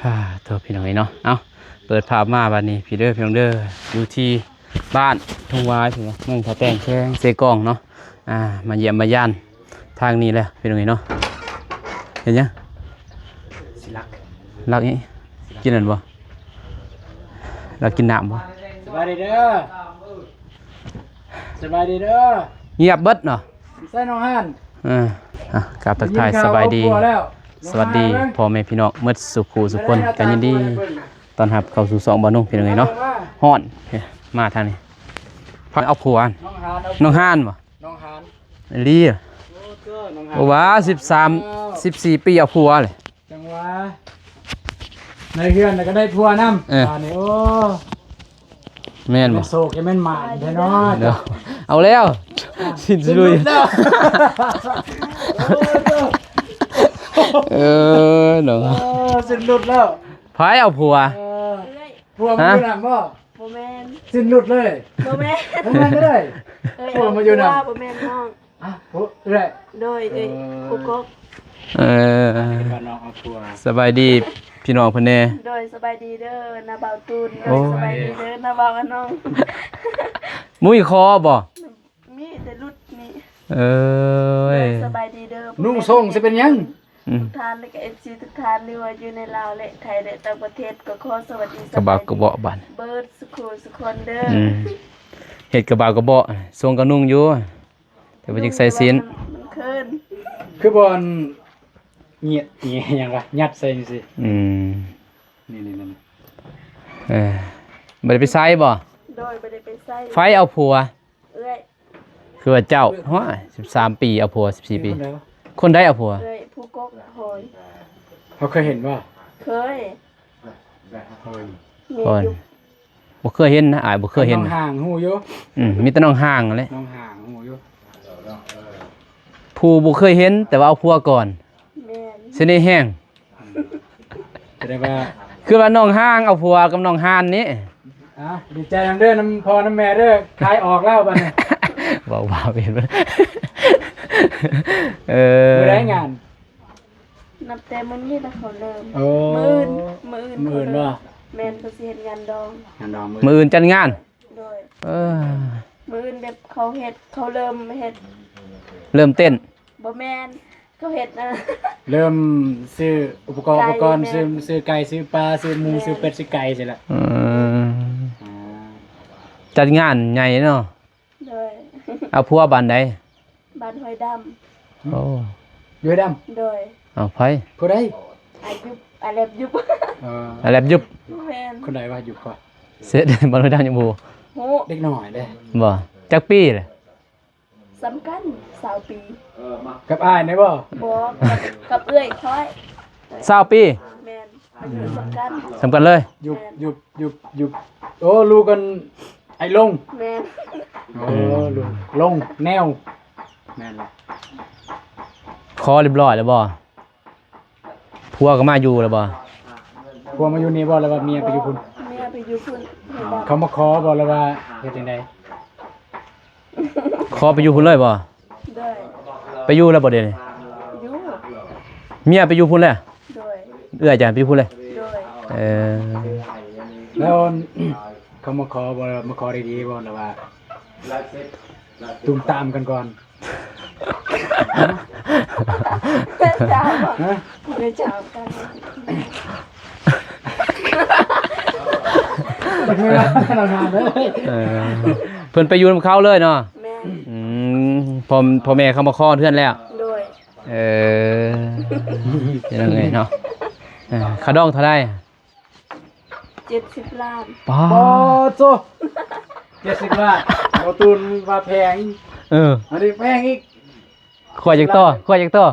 ອ່າ ໂທ ພີ່ນ້ອງເອີຍເນາະ ເອົ້າ ເປີດພາບມາບັດນີ້ ພີ່ເດີ ພີ່ນ້ອງເດີ ຢູ່ທີ່ບ້ານທົ່ງວາຍ ເມືອງທ່າແຕງ ແຂວງເຊກອງເນາະ ອ່າ ມາຢ້ຽມມາຢາມທາງນີ້ແຫຼະ ພີ່ນ້ອງເອີຍເນາະ ເຮັດຫຍັງ? ຊິລັກ ລັກອີ່ ກິນນັ້ນບໍ່? ລັກກິນນ້ຳບໍ່? ສະບາຍດີເດີ ສະບາຍດີເດີ ງຽບເບິດເນາະ ໃສ່ນ້ອງຫານ ເອີ ອ່ະ ກາບທັກທາຍ ໄດ້ຍິນຂ່າວ ສະບາຍດີ ຄອບຄົວແລ້ວ ສະຫວັດດີ ນ້ອງຫານເອີຍ ພໍ່ແມ່ພີ່ນ້ອງໝົດສູ່ຜູ້ສູ່ຄົນ ກະຍິນດີຕ້ອນຮັບເຂົ້າສູ່ຊ່ອງບ່າວນຸ່ງ ພີ່ນ້ອງເອີຍເນາະ ຮ້ອນ ມາທາງນີ້ ພັກເອົາຜົວ ນ້ອງຫານ ເອົາ ນ້ອງຫານບໍ່? ນ້ອງຫານ ອີ່ຫຼີ ໂອ້ ເຈົ້າ ນ້ອງຫານ ບໍ່ວ່າ ສິບສາມ ສິບສີ່ປີເອົາຜົວເລີຍ ຈັ່ງຫວະ ໃນເຮືອນແລ້ວກໍໄດ້ຜົວນຳ ເອີ ບາດນີ້ ໂອ້ ແມ່ນບໍ່? ໂຊກຍັງແມ່ນໝານແທ້ເນາະ ເອົາແລ້ວ ສິ້ນສຸດ ເອີ ເນາະ ເອີ ສິ້ນຫຼຸດແລ້ວ ໃຜເອົາຜົວ? ເອີ ຜົວມາຢູ່ນຳບໍ່? ບໍ່ແມ່ນ ສິ້ນຫຼຸດເລີຍ ບໍ່ແມ່ນ ບໍ່ແມ່ນເລີຍ ຜົວມາຢູ່ນຳ ບໍ່ແມ່ນນ້ອງ ອ່ະ ຜູ້ເອື້ອຍ ໂດຍ ເອື້ອຍ ເອີ ຜູ້ກົກ ເອີ ເປັນວ່ານ້ອງເອົາຜົວ ສະບາຍດີພີ່ນ້ອງເພິ່ນແດ່ ໂດຍ ສະບາຍດີເດີ ນ້າບ່າວຕູນ ໂດຍ ໂອ້ຍ ສະບາຍດີເດີ ນ້າບ່າວອານອງ ບໍ່ມີຄໍບໍ່? ມີແຕ່ຫຼຸດນີ້ ເອີຍ ໂດຍ ສະບາຍດີເດີ ນຸ່ງສົ່ງຊິເປັນຫຍັງ? ອືມ ທຸກທ່ານ ແລະກະເອັຟຊີທຸກທ່ານ ຫຼືວ່າຢູ່ໃນລາວ ແລະໄທ ແລະຕ່າງປະເທດ ກໍຂໍສະຫວັດດີ ກະບາກກະເບາະບາດ ເບິດສູ່ຄູ່ສູ່ຄົນເດີ ອືມ ເຮັດກະບາກກະເບາະ ສົ່ງກະນຸ່ງຢູ່ ແຕ່ວ່າຢາກໃສ່ສິ້ນ ມັນເຂີນ ຄືບໍ່ອັນ ຫຍັດ ຫຍັງວະ ຍັດໃສ່ຈັ່ງຊີ້ ອືມ ນີ້ໆໆ ເອີ ບໍ່ໄດ້ໄປໃສ່ບໍ່? ໂດຍ ບໍ່ໄດ້ໄປໃສ່ ໃຜເອົາຜົວ? ເອື້ອຍ ຄືວ່າເຈົ້າ ໂອ້ຍ ສິບສາມປີເອົາຜົວ ສິບສີ່ປີ ຄົນໃດວະ? ຄົນໃດເອົາຜົວ? ເອື້ອຍ ຜູ້ກົກຫອຍ ເຮົາເຄີຍເຫັນບໍ່? ເຄີຍ ເຄີຍ ບໍ່ເຄີຍເຫັນນະ ອ້າຍບໍ່ເຄີຍເຫັນ ນ້ອງຫາງຮູ້ຢູ່ ອືມ ມີແຕ່ນ້ອງຫາງຫັ້ນແຫຼະ ນ້ອງຫາງຮູ້ຢູ່ ຜູ້ບໍ່ເຄີຍເຫັນ ແຕ່ວ່າເອົາຜົວກ່ອນ ແມ່ນ ສະເໜ່ແຮງ ສະແດງວ່າ ຄືວ່ານ້ອງຫາງເອົາຜົວກັບນ້ອງຫານນີ້ ອ່ະ ດີໃຈນຳເດີ ນຳພໍ່ນຳແມ່ເດີ ຂາຍອອກແລ້ວບັດນີ້ ເວົ້າວ່າເປັນ ເອີ ມື້ໃດງານ? ນັບແຕ່ມື້ນີ້ລະເຂົາເລີ່ມ ໂອ້ ມື້ອື່ນ ມື້ອື່ນ ມື້ອື່ນບໍ່? ແມ່ນ ເພິ່ນຊິເຮັດງານດອງ ງານດອງມື້ ມື້ອື່ນຈັດງານ ໂດຍ ເອີ ມື້ອື່ນແບບເຂົາເຮັດ ເຂົາເລີ່ມເຮັດ ເລີ່ມເຕັ້ນ ບໍ່ແມ່ນ ເຂົາເຮັດ ເລີ່ມຊື້ອຸປະກອນ ອຸປະກອນ ໄກ່ ຊື້ ແມ່ນ ຊື້ໄກ່ ຊື້ປາ ຊື້ໝູ ແມ່ນ ຊື້ເປັດ ຊື້ໄກ່ຊີ້ແຫຼະ ອືມ ອ່າ ຈັດງານໃຫຍ່ເນາະ ໂດຍ ເອົາຜົວບ້ານໃດ? ບ້ານຫ້ວຍດຳ ໂອ້ ຢູ່ຫ້ວຍດຳ ໂດຍ ເອົາໃຜ? ຜູ້ໃດ? ອາຍຸ ອາແລັບຍຸບ ເອີ ອາແລັບຍຸບ ແມ່ນ ຄົນໃດວະ? ຍຸບກວ່າ ເສັດ ບ້ານຫ້ວຍດຳຍັງບໍ່ຮູ້ ເດັກນ້ອຍເດ້ ບໍ່ ຈັກປີລະ? ສ່ຳກັນ ຊາວປີ ກັບອ້າຍນີ້ບໍ່? ບໍ່ ກັບ ກັບເອື້ອຍຂ້ອຍ ຊາວປີ ແມ່ນ ອາຍຸສ່ຳກັນ ສ່ຳກັນເລີຍ ຍຸບ ແມ່ນ ຍຸບ ຍຸບ ຍຸບ ໂອ້ ລູກກັນ ອ້າຍລົງ ແມ່ນ ໂອ້ ອືມ ລູກລົງແນວ ແມ່ນລະ ຂໍຮຽບຮ້ອຍແລ້ວບໍ່? ຜົວກໍມາຢູ່ແລ້ວບໍ່? ຜົວມາຢູ່ນີ້ບໍ່ ຫຼືວ່າເມຍໄປຢູ່ພຸ້ນ? ເມຍໄປຢູ່ພຸ້ນ ເຂົາມາຂໍບໍ່ ຫຼືວ່າເຮັດຈັ່ງໃດ? ຂໍໄປຢູ່ພຸ້ນເລີຍບໍ່? ໂດຍ ໄປຢູ່ແລ້ວບໍ່ດຽວນີ້? ຢູ່ ເມຍໄປຢູ່ພຸ້ນແລ້ວ? ໂດຍ ເອື້ອຍຈະໄປຢູ່ພຸ້ນເລີຍ? ໂດຍ ເອີ ແລ້ວເຂົາມາຂໍບໍ່ ມາຂໍດີໆບໍ່ ຫຼືວ່າຕຸ້ມຕາມກັນກ່ອນ? ເຈົ້າ ຮະ? ເຈົ້າກັນ ເອີ ເພິ່ນໄປຢູ່ນຳເຂົາເລີຍເນາະ? ແມ່ນ ອືມ ພໍ່ ພໍ່ແມ່ເຂົາມາຂໍເຮືອນແລ້ວ? ໂດຍ ເອີ ເປັນຈັ່ງໃດເນາະ? ເອີ ຄ່າດອງເທົ່າໃດ? ເຈັດສິບລ້ານ ປາດໂທ້ ເຈັດສິບລ້ານ ບໍ່ຕູນວ່າແພງ ເອີ ອັນນີ້ແພງອີກ ຂ້ອຍຢາກຕໍ່ ຂ້ອຍຢາກຕໍ່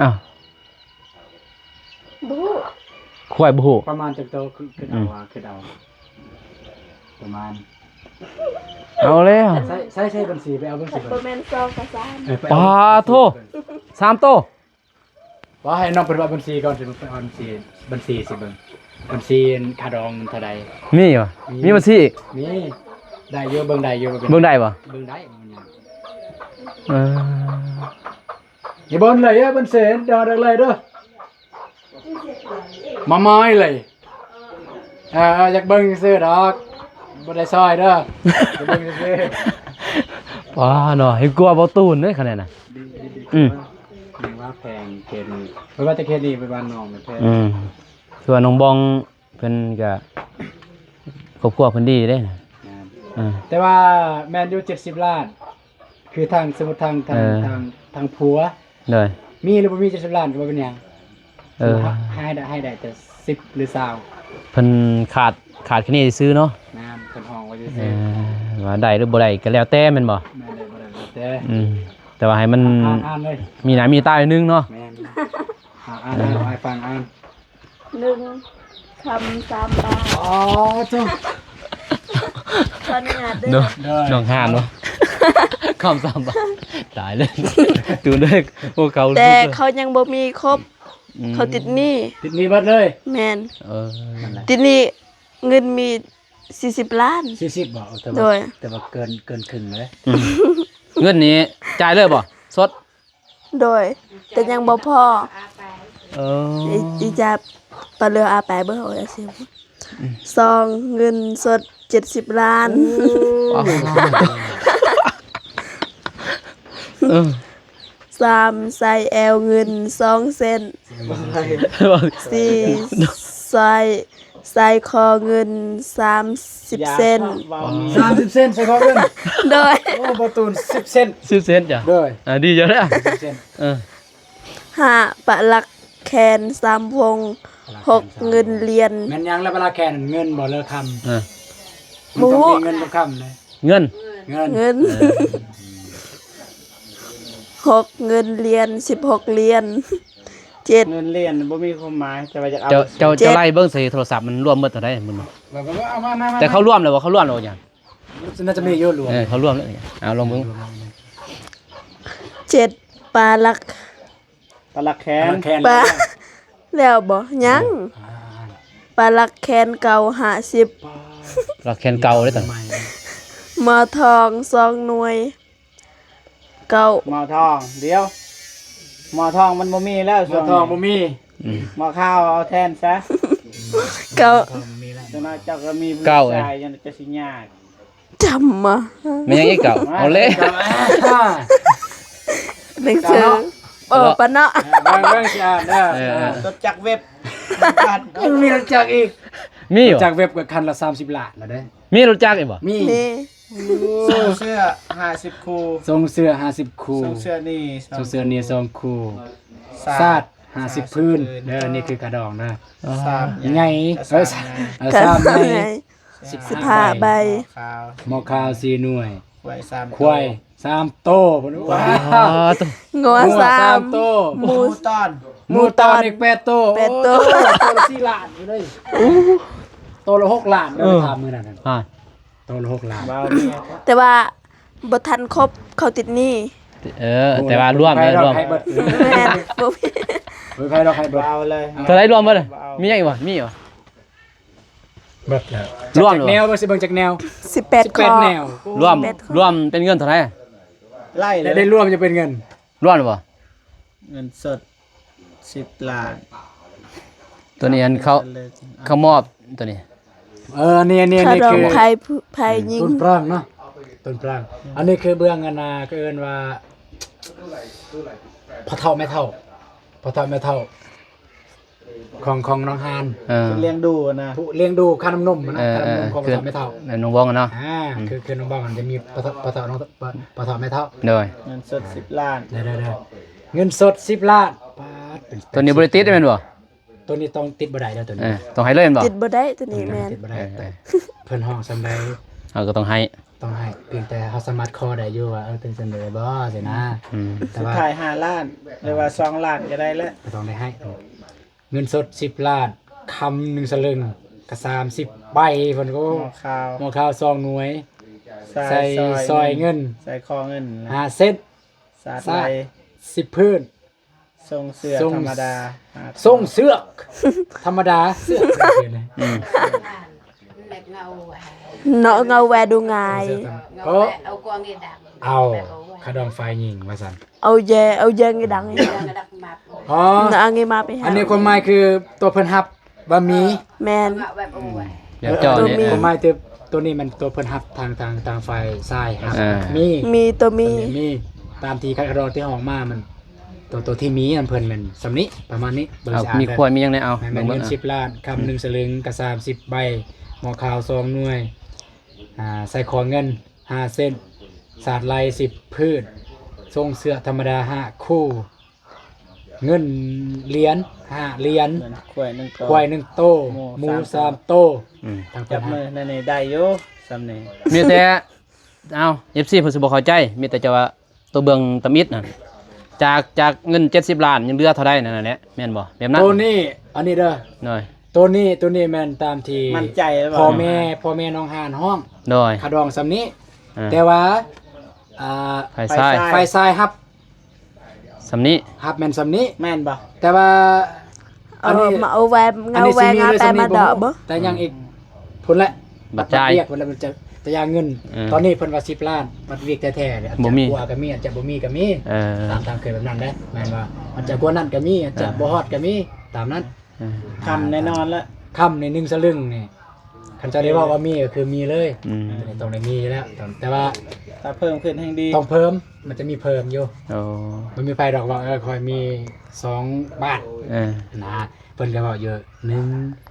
ອ້າວ ບໍ່ຮູ້ ຂ້ອຍບໍ່ຮູ້ ປະມານຈັກໂຕ ຄຶດ ຄຶດເອົາວ່າ ອືມ ຄຶດເອົາ ປະມານ ເອົາແລ້ວ ໃຊ້ ໃຊ້ ໃຊ້ບັນຊີ ໄປເອົາບັນຊີ ບໍ່ແມ່ນສອງກໍສາມ ເອີ ໄປເອົາ ປາດໂທ້ ສາມໂຕ ວ່າໃຫ້ນ້ອງເພິ່ນເວົ້າບັນຊີກ່ອນ ຊິເບິ່ງບັນຊີ ບັນຊີຊິເບິ່ງ ບັນຊີຄ່າດອງເທົ່າໃດ ມີບໍ່? ມີ ມີບັນຊີອີກ ມີ ໄດ້ຢູ່ ເບິ່ງໄດ້ຢູ່ ເບິ່ງໄດ້ບໍ່? ເບິ່ງໄດ້ ເອີ Ibon lai ya ban sen da da lai da. Mamai lai. ເອີ ຢາກເບິ່ງຊື່ໆດອກ ບໍ່ໄດ້ຊ່ອຍເດີ ຢາກເບິ່ງຊື່ໆ. ວ້າເນາະ ເຮັດກົວບໍ່ຕູນເດ້ຄະແນນນະ. ອືມ ຍັງວ່າແພງເຂດນີ້ ເພິ່ນວ່າແຕ່ເຂດນີ້ໄປບ້ານນ້ອງແພງ. ອືມ ຄືວ່ານ້ອງບອງ ເພິ່ນກະຄອບຄົວເພິ່ນດີເດ້. ແມ່ນ ເອີ ແຕ່ວ່າແມ່ນຢູ່ເຈັດສິບລ້ານ ຄືທາງ ສົມມຸດທາງ ທາງ ເອີ ທາງ ທາງຜົວ ໂດຍ ມີຫຼືບໍ່ມີເຈັດສິບລ້ານກະບໍ່ເປັນຫຍັງ. ເອີ ໃຫ້ໄດ້ ໃຫ້ໄດ້ແຕ່ສິບຫຼືຊາວ ເພິ່ນຂາດ ຂາດແຄ່ນີ້ຊື່ເນາະ. ແມ່ນ ເພິ່ນຮ້ອງໄວ້ຊື່ ເອີ ວ່າໄດ້ຫຼືບໍ່ໄດ້ກະແລ້ວແຕ່ແມ່ນບໍ່? ແມ່ນ ໄດ້ບໍ່ໄດ້ແລ້ວແຕ່. ອືມ ແຕ່ວ່າໃຫ້ມັນ ອ່ານ ອ່ານເລີຍ ມີໜ້າມີຕາໜ້ອຍໜຶ່ງເນາະ. ແມ່ນ ອ່ານ ອ່ານ ເອີ ໃຫ້ຟັງ ອ່ານ. ໜຶ່ງ ຄຳສາມບາດ. ອໍ ໂທ້ ຂໍອະນຸຍາດເດີ ນ້ອງ ນ້ອງຫານວະ ຄຳສາມບາດ ຕາຍເລີຍ ຕູເລີຍ. ໂອ້ ເຂົາ ແຕ່ເຂົາຍັງບໍ່ມີຄົບ. ອືມ ເຂົາຕິດໜີ້ ຕິດໜີ້ເບິດເລີຍ. ແມ່ນ ເອີ ຕິດໜີ້ ເງິນມີສີ່ສິບລ້ານ. ສີ່ສິບບໍ? ແຕ່ວ່າ ໂດຍ ແຕ່ວ່າເກີນ ເກີນເຄິ່ງເລີຍ. ອືມ ເງິນນີ້ຈ່າຍເລີຍບໍ? ສົດ ໂດຍ ແຕ່ຍັງບໍ່ພໍ. ເອີ ອີ ອີຈາປະເລືອອາໄປເບິ່ງເອົາຊິ. ອືມ ສອງ ເງິນສົດເຈັດສິບລ້ານ. ໂອ້ ເອີ ສາມ ສາຍແອວເງິນສອງເສັ້ນ. ສີ່ ສາຍ ສາຍຄໍເງິນສາມສິບເສັ້ນ. ສາມສິບເສັ້ນ ສາຍຄໍເງິນ. ໂດຍ ໂອ້ ບໍ່ຕູນສິບເສັ້ນ. ສິບເສັ້ນຈ້ະ. ໂດຍ ອ່າ ດີຢູ່ເດີ ສິບເສັ້ນ. ເອີ ຫ້າ ປະຫຼັກແຂນສາມວົງ. ຫົກ ເງິນຫຼຽນ. ແມ່ນຫຍັງລະປະຫຼັກແຂນ ເງິນບໍ ຫຼືຄຳ? ເອີ ມັນຕ້ອງມີເງິນກັບຄຳເດ້. ເງິນ ເງິນ ເງິນ. ເອີ ຫົກ ເງິນຫຼຽນ ສິບຫົກຫຼຽນ. ເຈັດ ເງິນຫຼຽນບໍ່ມີຄວາມໝາຍ ແຕ່ວ່າຢາກເອົາ. ເຈົ້າ ເຈົ້າ ເຈົ້າໄລ່ເບິ່ງໃສ່ໂທລະສັບ ມັນລວມເບິດເທົ່າໃດ? ມັນ ແຕ່ເຂົາລວມແລ້ວບໍ່? ເຂົາລວມແລ້ວຫຍັງ? ໜ້າຈະມີຢູ່ລວມ. ເອີ ເຂົາລວມແລ້ວ ເອົາລອງເບິ່ງ. ເຈັດ ປາລັກ ປາລັກແຂນ ປາລັກແຂນ ປາ ແລ້ວ ແລ້ວບໍ? ຍັງ. ເອີ ອ່າ ປາລັກແຂນເກົ່າ ຫ້າສິບ. ປາລັກແຂນເກົ່າເດ້ຕອນ ໝໍທອງ ສອງໜ່ວຍ. ເກົ້າ ໝໍທອງ ດຽວ ໝໍທອງມັນບໍ່ມີແລ້ວ ໝໍທອງບໍ່ມີ. ອືມ ໝໍຂາວເອົາແທນຊະ. ເກົ້າ ເຈົ້າກະມີຜູ້ຊາຍ ເຈົ້າຊິຍາກ. ຈຳມາ ແມ່ນຫຍັງອີກເກົ້າ? ເອົາເລີຍ ໜັງສື ເອີ ປະເນາະ ເບິ່ງ ເບິ່ງຊິອ່ານເດີ. ເອີ ເອີ ລົດຈັກເວັບ ມັນມີລົດຈັກອີກ. ມີ ລົດຈັກເວັບກະຄັນລະສາມສິບລ້ານແລ້ວເດ້. ມີລົດຈັກອີກບໍ່? ມີ ມີ. ໂອ້ ສົ່ງເສື້ອຫ້າສິບຄູ່ ສົ່ງເສື້ອຫ້າສິບຄູ່ ສົ່ງເສື້ອນີ້ ສົ່ງເສື້ອນີ້ສອງຄູ່ ສາດ ສາດຫ້າສິບພື້ນເດີ. ນີ້ຄືກະດອງເດີ ສາດໃຫຍ່ ເອີ ສາດໃຫຍ່ ສິບຫ້າໃບ ໝໍຂາວສີ່ໜ່ວຍ ຄວາຍສາມໂຕ ຄວາຍສາມໂຕ. ວ້າວ ງົວສາມໂຕ ໝູຕອນ ໝູຕອນອີກແປດໂຕ ແປດໂຕ. ໂອ້ ໂຕລະສີ່ລ້ານເລີຍ ໂຕລະຫົກລ້ານເດີ. ຖາມມື້ນັ້ນ ໂຕລະຫົກລ້ານ ແຕ່ວ່າບໍ່ທັນຄົບ ເຂົາຕິດໜີ້. ເອີ ແຕ່ວ່າລວມ ລວມ ແມ່ນ ບໍ່ມີ ບໍ່ມີໃຜດອກໃຫ້ເບິດ. ເທົ່າໃດລວມເບິດ? ມີຫຍັງອີກບໍ່? ມີບໍ່? ເບິດແລ້ວ ລວມແນວ ຊິເບິ່ງຈັກແນວ ສິບແປດ ສິບແປດຂໍ້ ແນວ. ລວມ ລວມເປັນເງິນເທົ່າໃດ? ໄລ່ເລີຍ ໄດ້ລວມຈະເປັນເງິນ ລວມແລ້ວບໍ່? ເງິນສົດສິບລ້ານ. ໂຕນີ້ອັນເຂົາ ເຂົາມອບໂຕນີ້. ເອີ ອັນນີ້ ອັນນີ້ ອັນນີ້ຄື ໄພຍິງ ຕົ້ນປາງເນາະ ຕົ້ນປາງ. ອັນນີ້ຄືເບື້ອງອັນນ່າ ເອີ້ນວ່າພໍ່ເຖົ້າແມ່ເຖົ້າ ພໍ່ເຖົ້າແມ່ເຖົ້າ ຂອງ ຂອງນ້ອງຮານ ເອີ ຜູ້ລ້ຽງດູນະ ຜູ້ລ້ຽງດູຄ່ານ້ຳນົມນະ ເອີ ຄ່ານ້ຳນົມຂອງພໍ່ເຖົ້າແມ່ເຖົ້າ ນ້ອງບອງເນາະ. ອ່າ ອືມ ຄື ຄືນ້ອງບອງຫັ້ນຈະມີພໍ່ເຖົ້າ ພໍ່ເຖົ້າ ນ້ອງ ພໍ່ເຖົ້າແມ່ເຖົ້າ. ໂດຍ ເງິນສົດສິບລ້ານ ເດີ ເງິນສົດສິບລ້ານ. ປາດ ໂຕນີ້ບໍ່ໄດ້ຕິດແມ່ນບໍ່? ໂຕນີ້ຕ້ອງຕິດບໍ່ໄດ້ເດີ ໂຕນີ້ ເອີ ຕ້ອງໃຫ້ເລີຍແມ່ນບໍ່? ຕິດບໍ່ໄດ້ໂຕນີ້ ແມ່ນ ຕິດບໍ່ໄດ້. ເອີ ເພິ່ນຮ້ອງສ່ຳໃດ ເຮົາກະຕ້ອງໃຫ້ ຕ້ອງໃຫ້ ພຽງແຕ່ເຮົາສາມາດຂໍໄດ້ຢູ່ວ່າ ເອີ ເປັນສ່ຳໃດບໍ່ຊີ້ນະ. ອືມ ແຕ່ວ່າສຸດທ້າຍຫ້າລ້ານ ຫຼືວ່າສອງລ້ານກະໄດ້ແຫຼະ ກະຕ້ອງໄດ້ໃຫ້. ເງິນສົດສິບລ້ານ ຄຳໜຶ່ງສະເລຶງກະສາມສິບໃບ. ເພິ່ນ ໝໍຂາວ ໝໍຂາວສອງໜ່ວຍ ສາຍ ສາຍ ສອຍເງິນ ສາຍຄໍເງິນຫ້າເສັ້ນ ສາດໄລ່ສິບພື້ນ. ສົ່ງເສື້ອທຳມະດາ ສົ່ງເສື້ອທຳມະດາ ເສື້ອ ອືມ Nó ngâu ve đu ngai. Ơ, ao, khả đòn phải nhìn mà dần. Ao je, ao je ngi đắng. Ơ, nó ngi map. Anh ấy còn mai cứ tôi phân hấp và mì. ແມ່ນ ແບບເຈົ້ານີ້ ເອີ ເອີ ຄວາມໝາຍຄືໂຕນີ້ແມ່ນໂຕເພິ່ນຮັບ ທາງ ທາງ ທາງຝ່າຍຊາຍຮັບ ເອີ ມີ ມີໂຕມີ ມີ ຕາມທີ່ຄັດລອກທີ່ຫ້ອງມາ ມັນ ໂຕ ໂຕທີ່ມີນຳເພິ່ນແມ່ນສ່ຳນີ້ ປະມານນີ້ ເບິ່ງ ເອົາ ຊິອ່ານ ມີ ເດີ ຄວາຍ ມີຫຍັງແດ່ ເອົາ ແມ່ນ ເບິ່ງເບິ່ງ ເງິນ ເອີ ສິບລ້ານ ຄຳ ເອີ ໜຶ່ງສະລຶງກະສາມສິບໃບ ໝໍ້ຂາວສອງໜ່ວຍ ອ່າ ສາຍຄໍເງິນຫ້າເສັ້ນ ສາດໄຫຼສິບຜືນ ຊົງເສື້ອທຳມະດາຫ້າຄູ່ ເງິນຫຼຽນຫ້າຫຼຽນ ຄວາຍໜຶ່ງໂຕ ຄວາຍໜຶ່ງໂຕ ໝູສາມໂຕ ໝູສາມໂຕ ອືມ ທັງ ຈັບມືນັ້ນນີ້ໄດ້ຢູ່ ສ່ຳນີ້ ມີແຕ່ ເອົາ ເອັຟຊີ ເພິ່ນຊິບໍ່ເຂົ້າໃຈ ມີແຕ່ຈະວ່າ ໂຕເບື້ອງຕຳອິດນັ້ນ ຈາກ ຈາກເງິນເຈັດສິບລ້ານ ຍັງເຫຼືອເທົ່າໃດນັ້ນແຫຼະ ແມ່ນບໍ່? ແບບນັ້ນ ໂຕນີ້ ອັນນີ້ເດີ ໂດຍ ໂຕນີ້ ໂຕນີ້ແມ່ນຕາມທີ່ ໝັ້ນໃຈຫຼືເປົ່າ? ພໍ່ແມ່ ພໍ່ແມ່ນ້ອງຫານຮ້ອງ ໂດຍ ຄ່າດອງສ່ຳນີ້ ເອີ ແຕ່ວ່າ ອ່າ ຝ່າຍຊາຍ ຝ່າຍຊາຍຮັບ ສ່ຳນີ້ ຮັບແມ່ນສ່ຳນີ້ ແມ່ນບໍ່? ແຕ່ວ່າ ເອີ ອັນນີ້ ມາເອົາແວ ເອົາແວງາແປມາດອກບໍ່ ແຕ່ຍັງອີກ ພຸ້ນແຫຼະ ບັດຈ່າຍ ບັດວຽກພຸ້ນແຫຼະ ມັນຈະ ຈະຢ່າງເງິນ ເອີ ຕອນນີ້ເພິ່ນວ່າສິບລ້ານ ບັດວຽກແທ້ໆ ອາດຈະ ບໍ່ມີ ກວ່າກໍມີ ອາດຈະບໍ່ມີກໍມີ ເອີ ຕາມ ຕາມເຄີຍແບບນັ້ນເດ້ ແມ່ນບໍ່? ອາດຈະກວ່ານັ້ນກໍມີ ອາດຈະ ເອີ ບໍ່ຮອດກໍມີ ຕາມນັ້ນ ເອີ ຄ່ຳແນ່ນອນລະ ຄ່ຳໃນໜຶ່ງສະລຶງນີ້ ຄັນເຈົ້າໄດ້ເວົ້າວ່າມີກໍຄືມີເລີຍ ອືມ ຕ້ອງໄດ້ມີຢູ່ແລ້ວ ແຕ່ວ່າ ຖ້າເພີ່ມຂຶ້ນແຮ່ງດີ ຕ້ອງເພີ່ມ ມັນຈະມີເພີ່ມຢູ່ ໂອ້ ບໍ່ມີໃຜດອກວ່າ ເອີ ຂ້ອຍມີສອງບາດ ເອີ ນະ ເພິ່ນກໍເວົ້າຢູ່ ໜຶ່ງ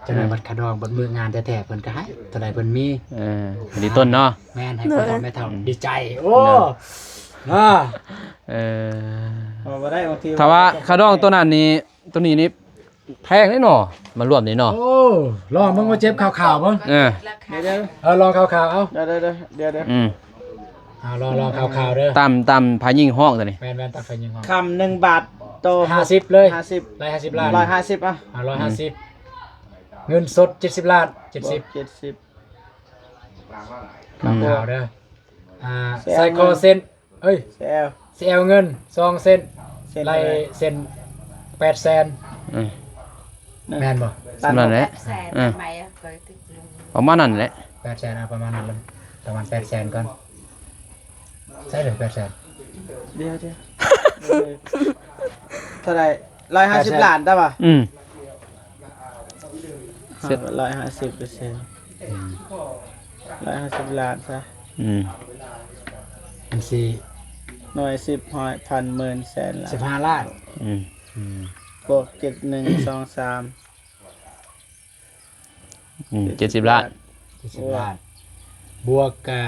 ຈັກໜ້ອຍ ເອີ ບັດຄ່າດອງ ບັດມື້ງານແທ້ໆ ເພິ່ນກໍໃຫ້ເທົ່າໃດເພິ່ນມີ ເອີ ດີຕົ້ນເນາະ ແມ່ນ ໃຫ້ພໍ່ແມ່ເຖົ້າ ອືມ ດີໃຈ ໂອ້ ເນາະ ເອີ ເວົ້າບໍ່ໄດ້ ບາງທີ ຖ້າວ່າຄ່າດອງໂຕນັ້ນນີ້ ໂຕນີ້ນີ້ ແພງເດ້ເນາະ ມາລວມນີ້ເນາະ ໂອ້ ລອງເບິ່ງວ່າເຈັບຂ່າວໆເບິ່ງ ເອີ ດຽວໆ ເອີ ລອງຂ່າວໆ ເອົາ ດຽວໆ ດຽວໆ ອືມ ອ່າ ລອງ ລອງຂ່າວໆເດີ ຕາມ ຕາມຝ່າຍຍິງຮ້ອງຕົວນີ້ ແມ່ນໆ ຕາມຝ່າຍຍິງຮ້ອງ ຄຳໜຶ່ງບາດໂຕ ຫ້າສິບເລີຍ ຫ້າສິບ ໄລ່ຫ້າສິບລ້ານ ຮ້ອຍຫ້າສິບ ອ່ະ ອ່າ ຮ້ອຍຫ້າສິບ ອືມ ເງິນສົດເຈັດສິບລ້ານ ເຈັດສິບ ເຈັດສິບ ອືມ ຂ່າວໆເດີ ອ່າ ແສນ ໃສ່ຄໍເສັ້ນ ເອີຍ ຊິເອົາ ຊິເອົາເງິນສອງເສັ້ນ ເສັ້ນ ໄລ່ເສັ້ນແປດແສນ ອືມ ແມ່ນບໍ່? ສ່ຳນັ້ນແຫຼະ ເອີ ປະມານນັ້ນແຫຼະ ແປດແສນ ເອົາປະມານນັ້ນລະ ປະມານແປດແສນກ່ອນ ໃສ່ເລີຍແປດແສນ ດຽວໆ ເອີ ເທົ່າໃດ? ຮ້ອຍຫ້າສິບລ້ານ ໄດ້ປະ? ອືມ ເສັດ ຮ້ອຍຫ້າສິບເປີເຊັນ ອືມ ຮ້ອຍຫ້າສິບລ້ານຊະ ອືມ ອັນສີ່ ໜ່ວຍ ສິບ ຮ້ອຍ ພັນ ໝື່ນ ແສນ ລ້ານ ສິບຫ້າລ້ານ ອືມ ອືມ ບວກ ເຈັດ ໜຶ່ງ ສອງ ສາມ ອືມ ເຈັດສິບລ້ານ ເຈັດສິບລ້ານ ບວກກະ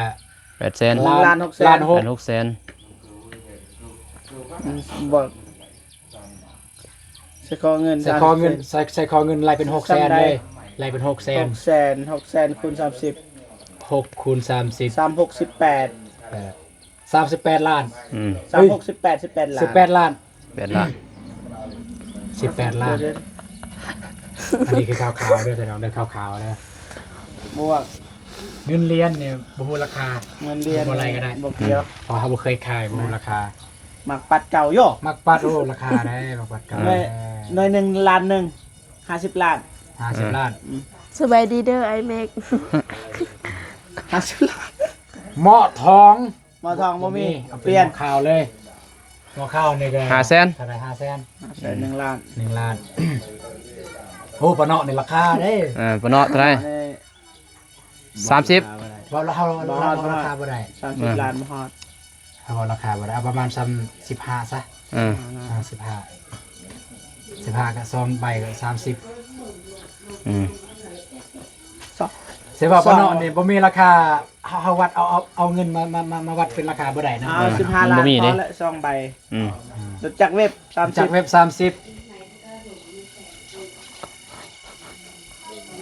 ແປດແສນ ລ້ານ ລ້ານຫົກແສນ ລ້ານຫົກ ລ້ານຫົກແສນ ອືມ ບວກ ໃສ່ຄໍເງິນ ໃສ່ຄໍເງິນ ໃສ່ ໃສ່ຄໍເງິນໄລ່ເປັນຫົກແສນເລີຍ ໄລ່ເປັນຫົກແສນ ຫົກແສນ ຫົກແສນຄູນສາມສິບ ຫົກຄູນສາມສິບ ສາມຫົກສິບແປດ ເອີ ສາມສິບແປດລ້ານ ອືມ ສາມຫົກສິບແປດ ສິບແປດລ້ານ ສິບແປດລ້ານ ແປດລ້ານ ສິບແປດລ້ານ ອັນນີ້ຄືຂ່າວໆເດີ ພີ່ນ້ອງເດີ ຂ່າວໆເດີ ບວກ ເງິນຫຼຽນນີ້ບໍ່ຮູ້ລາຄາ ເງິນຫຼຽນບໍ່ໄລ່ກໍໄດ້ ບໍ່ກ່ຽວ ເພາະເຮົາບໍ່ເຄີຍຂາຍ ບໍ່ຮູ້ລາຄາ ມັກປັດເກົ່າຢູ່ ມັກປັດ ໂອ້ ລາຄາໄດ້ ມັກປັດເກົ່າ ໜ່ວຍ ໜ່ວຍໜຶ່ງລ້ານໜຶ່ງ ຫ້າສິບລ້ານ ຫ້າສິບລ້ານ ອືມ ສະບາຍດີເດີອ້າຍເມັກ ຫ້າສິບລ້ານ ເໝາະທອງ ໝໍ້ທອງບໍ່ມີ ບໍ່ມີ ເອົາເປັນ ປ່ຽນ ໝໍ້ຂາວເລີຍ ໝໍ້ຂາວນີ້ກໍຫ້າແສນ ເທົ່າໃດ? ຫ້າແສນ ຫ້າແສນ ໜຶ່ງລ້ານ ໜຶ່ງລ້ານ ໂອ້ ປາເນາະນີ້ລາຄາເດ້ ເອີ ປາເນາະເທົ່າໃດ? ສາມສິບ ເວົ້າລາຄາບໍ່ໄດ້ ສາມສິບລ້ານບໍ່ຮອດ ເຮົາເວົ້າລາຄາບໍ່ໄດ້ ເອົາປະມານສ່ຳສິບຫ້າຊະ ເອີ ສິບຫ້າ ສິບຫ້າກໍສອງໃບກໍສາມສິບ ອືມ ເສຍວ່າປາເນາະນີ້ບໍ່ມີລາຄາ ເຮົາ ເຮົາວັດເອົາ ເອົາ ເອົາເງິນມາ ມາ ມາ ມາວັດເປັນລາຄາບໍ່ໄດ້ນະ ເອີ ເອີ ສິບຫ້າລ້ານ ບໍ່ມີເດ້ ພໍແລ້ວ ສອງໃບ ອືມ ອືມ ຮູ້ຈັກເວັບ ສາມສິບ ຮູ້ຈັກເວັບ ສາມສິບ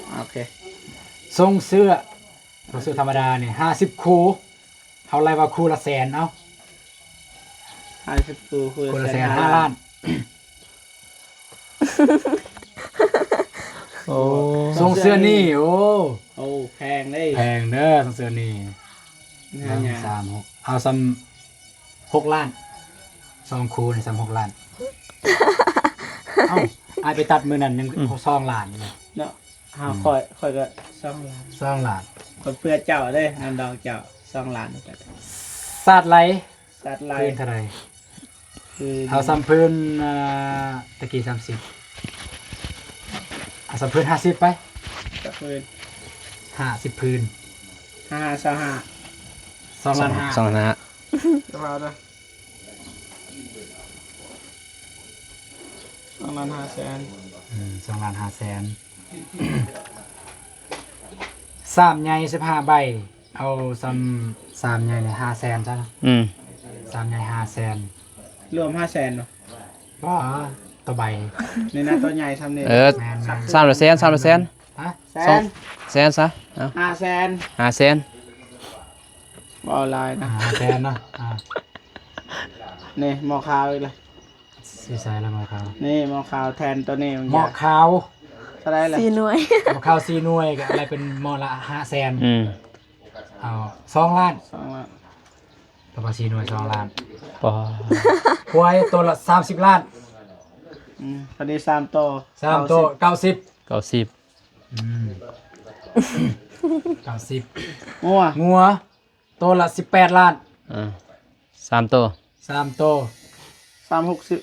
ໂອເຄ ຊົງເສື້ອ ຊົງເສື້ອທຳມະດານີ້ ຫ້າສິບຄູ່ ເຮົາໄລ່ວ່າຄູ່ລະແສນ ເອົາ ຫ້າສິບຄູ່ ຄູ່ລະແສນ ຫ້າລ້ານ ຫ້າລ້ານ ໂອ້ ຊົງເສື້ອນີ້ ໂອ້ ໂອ້ ແພງເດ້ ແພງເດີ ຊົງເສື້ອນີ້ ໜຶ່ງ ສາມ ຫົກ ເອົາສ່ຳຫົກລ້ານ ສອງຄູ່ນີ້ສ່ຳຫົກລ້ານ ເອົ້າ ອ້າຍໄປຕັດມື້ນັ້ນຍັງ ອືມ ສອງລ້ານເນາະ ເຮົາ ອືມ ຂ້ອຍ ຂ້ອຍກໍສອງລ້ານ ສອງລ້ານ ເພື່ອເຈົ້າເດ້ ງານດອງເຈົ້າ ສອງລ້ານ ສາດໄຫຼ ສາດໄຫຼ ພື້ນເທົ່າໃດ? ຄື ເອົາສ່ຳພື້ນ ອ່າ ຕະກີ້ສາມສິບ ເອົາສ່ຳພື້ນຫ້າສິບໄປ ສາມພື້ນ ຫ້າສິບພື້ນ ຫ້າຫ້າຊາວຫ້າ ສອງລ້ານຫ້າ ສອງລ້ານຫ້າ ຈະວ່າເດີ ສອງລ້ານຫ້າແສນ ອືມ ສອງລ້ານຫ້າແສນ ສາມໃຫຍ່ສິບຫ້າໃບ ເອົາສ່ຳສາມໃຫຍ່ນີ້ຫ້າແສນຊະ ອືມ ສາມໃຫຍ່ຫ້າແສນ ລວມຫ້າແສນບໍ່? ບໍ່ ຕໍ່ໃບ ນີ້ນະ ຕົວໃຫຍ່ສ່ຳນີ້ ເອີ ແມ່ນໆ ສາມລະແສນ ສາມລະແສນ ຮະ ແສນ ສອງແສນຊະ ເອົາ ຫ້າແສນ ຫ້າແສນ ເວົ້າຫຼາຍນະ ຫ້າແສນເນາະ ອ່າ ນີ້ໝໍ້ຂາວອີກລະ ຊິໃສ່ລະໝໍ້ຂາວ ນີ້ໝໍ້ຂາວແທນຕົວນີ້ ໝໍ້ຂາວເທົ່າໃດລະ? ສີ່ໜ່ວຍ ໝໍ້ຂາວສີ່ໜ່ວຍ ກໍໄດ້ເປັນໝໍ້ລະຫ້າແສນ ອືມ ເອົາສອງລ້ານ ສອງລ້ານ ປະມານສີ່ໜ່ວຍສອງລ້ານ ປະ ຄວາຍໂຕລະສາມສິບລ້ານ ອືມ ພໍດີສາມໂຕ ສາມໂຕ ເກົ້າສິບ ເກົ້າສິບ ເກົ້າສິບ ອືມ ເກົ້າສິບ ງົວ ງົວ ໂຕລະສິບແປດລ້ານ ອ່າ ສາມໂຕ ສາມໂຕ ສາມຫົກສິບ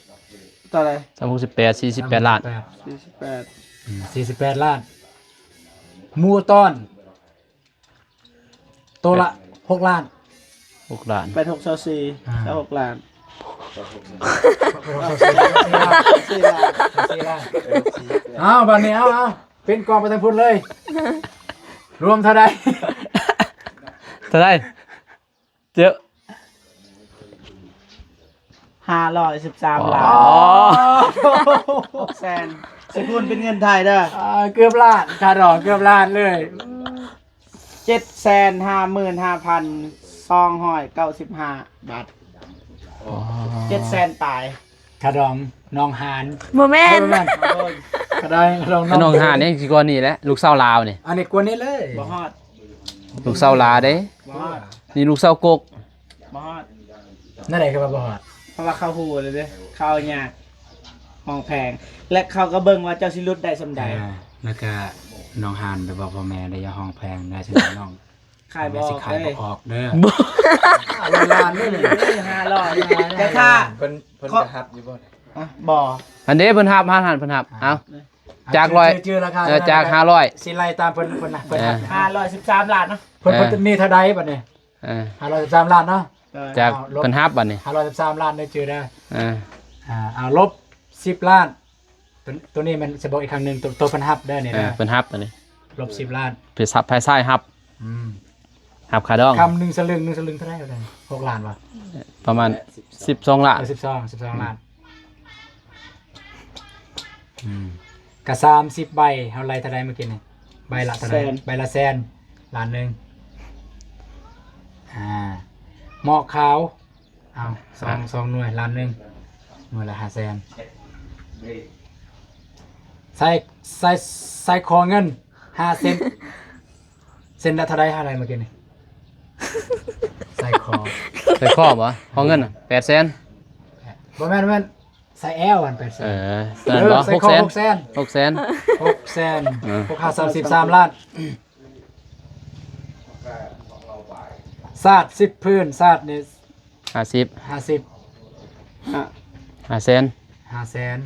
ເທົ່າໃດ? ສາມຫົກສິບແປດ ສີ່ສິບແປດລ້ານ ສີ່ສິບແປດ ອືມ ສີ່ສິບແປດລ້ານ ໝູຕອນ ໂຕລະຫົກລ້ານ ຫົກລ້ານ ແປດຫົກຊາວສີ່ ອ່າ ຊາວຫົກລ້ານ ແປດຫົກຊາວສີ່ ຊາວສີ່ລ້ານ ຊາວສີ່ລ້ານ ເອົາ ບາດນີ້ ເອົາ ເອົາ ປິ່ນກ້ອງໄປທາງພຸ້ນເລີຍ ລວມເທົ່າໃດ? ເທົ່າໃດ? ເຈົ້າ ຫ້າຮ້ອຍສິບສາມລ້ານ ອໍ ຫົກແສນ ຊິຄູນເປັນເງິນໄທເດີ ອ່າ ເກືອບລ້ານ ຄ່າດອງເກືອບລ້ານເລີຍ ເຈັດແສນຫ້າໝື່ນຫ້າພັນສອງຮ້ອຍເກົ້າສິບຫ້າບາດ ອໍ ເຈັດແສນປາຍ ຄ່າດອງໜອງຫານ ບໍ່ແມ່ນ ບໍ່ແມ່ນ ກໍໄດ້ ຄ່າດອງໜອງຫານນີ້ຊິກວ່ານີ້ແຫຼະ ລູກສາວລາວນີ້ ອັນນີ້ກວ່ານີ້ເລີຍ ບໍ່ຮອດ ລູກສາວລາເດ້ ບໍ່ຮອດ ນີ້ລູກສາວກົກ ບໍ່ຮອດ ແນວໃດຄືວ່າບໍ່ຮອດ? ເພາະວ່າເຂົາຮູ້ແລ້ວເດ້ ເຂົາເອົາຍາກ ຮ້ອງແພງ ແລະ ເຂົາກໍເບິ່ງວ່າເຈົ້າຊິຫຼຸດໄດ້ສ່ຳໃດ ອ່າ ແລ້ວກະນ້ອງຫານໄປບອກພໍ່ແມ່ໄດ້ ຢ່າຮ້ອງແພງໄດ້ ຊັ້ນນ້ອງ ຂາຍບໍ່ອອກ ແມ່ຊິຂາຍບໍ່ອອກເດີ ບໍ່ ຫ້າຮ້ອຍລ້ານນີ້ ເອີ ຫ້າຮ້ອຍ ແຕ່ຖ້າ ເພິ່ນ ເພິ່ນຈະຮັບຢູ່ບໍ່? ອະ ບໍ່ ອັນເດ້ ເພິ່ນຮັບ ຮ້ານຫັ້ນເພິ່ນຮັບ ອ່າ ເອົ້າ ຈາກຮ້ອຍ ຈື່ລາຄາ ເອີ ຈາກຫ້າຮ້ອຍ ຊິໄລ່ຕາມເພິ່ນ ເພິ່ນນະ ເພິ່ນຮັບ ເອີ ຫ້າຮ້ອຍສິບສາມລ້ານເນາະ ເພິ່ນ ເອີ ເພິ່ນມີເທົ່າໃດບັດນີ້? ເອີ ຫ້າຮ້ອຍສິບສາມລ້ານເນາະ ເອີ ຈາກເພິ່ນຮັບບັດນີ້ ຫ້າຮ້ອຍສິບສາມລ້ານເດີ ຈື່ເດີ ເອີ ອ່າ ເອົາລົບສິບລ້ານ ໂຕ ໂຕນີ້ແມ່ນຊິບອກອີກຄັ້ງໜຶ່ງ ໂຕ ໂຕເພິ່ນຮັບເດີນີ້ເດີ ເອີ ເພິ່ນຮັບອັນນີ້ ລົບສິບລ້ານ ເພິ່ນຮັບ ຝ່າຍຊາຍຮັບ ອືມ ຮັບຄ່າດອງ ຄຳໜຶ່ງສະລຶງ ໜຶ່ງສະລຶງເທົ່າໃດ? ຫົກລ້ານບໍ່? ປະມານສິບສອງລ້ານ ເອີ ສິບສອງ ສິບສອງລ້ານ ອືມ ອືມ ກະສາມສິບໃບ ເຮົາໄລ່ເທົ່າໃດມື້ກີ້ນີ້? ໃບລະເທົ່າໃດ? ແສນ ໃບລະແສນ ລ້ານໜຶ່ງ ອ່າ ໝໍ້ຂາວ ເອົາ ສອງ ອ່າ ສອງໜ່ວຍ ລ້ານໜຶ່ງ ໜ່ວຍລະຫ້າແສນ ໃສ່ ໃສ່ ໃສ່ຄໍເງິນຫ້າເຊັນ ເຊັນລະເທົ່າໃດ? ເທົ່າໃດມື້ກີ້ນີ້? ໃສ່ຄໍ ໃສ່ຄໍບໍ່? ຄໍເງິນນະ ແປດແສນ ບໍ່ແມ່ນ ບໍ່ແມ່ນ ໃສ່ແອວຫັ້ນ ແປດແສນ ເອີ ນັ້ນບໍ່? ເອີ ຫົກແສນ ຫົກແສນ ຫົກແສນ ຫົກແສນ ເອີ ຫົກຫ້າສາມສິບ ສາມລ້ານ ສາດສິບພື້ນ ສາດນີ້ຫ້າສິບ ຫ້າສິບ ຫ້າ ຫ້າແສນ ຫ້າແສນ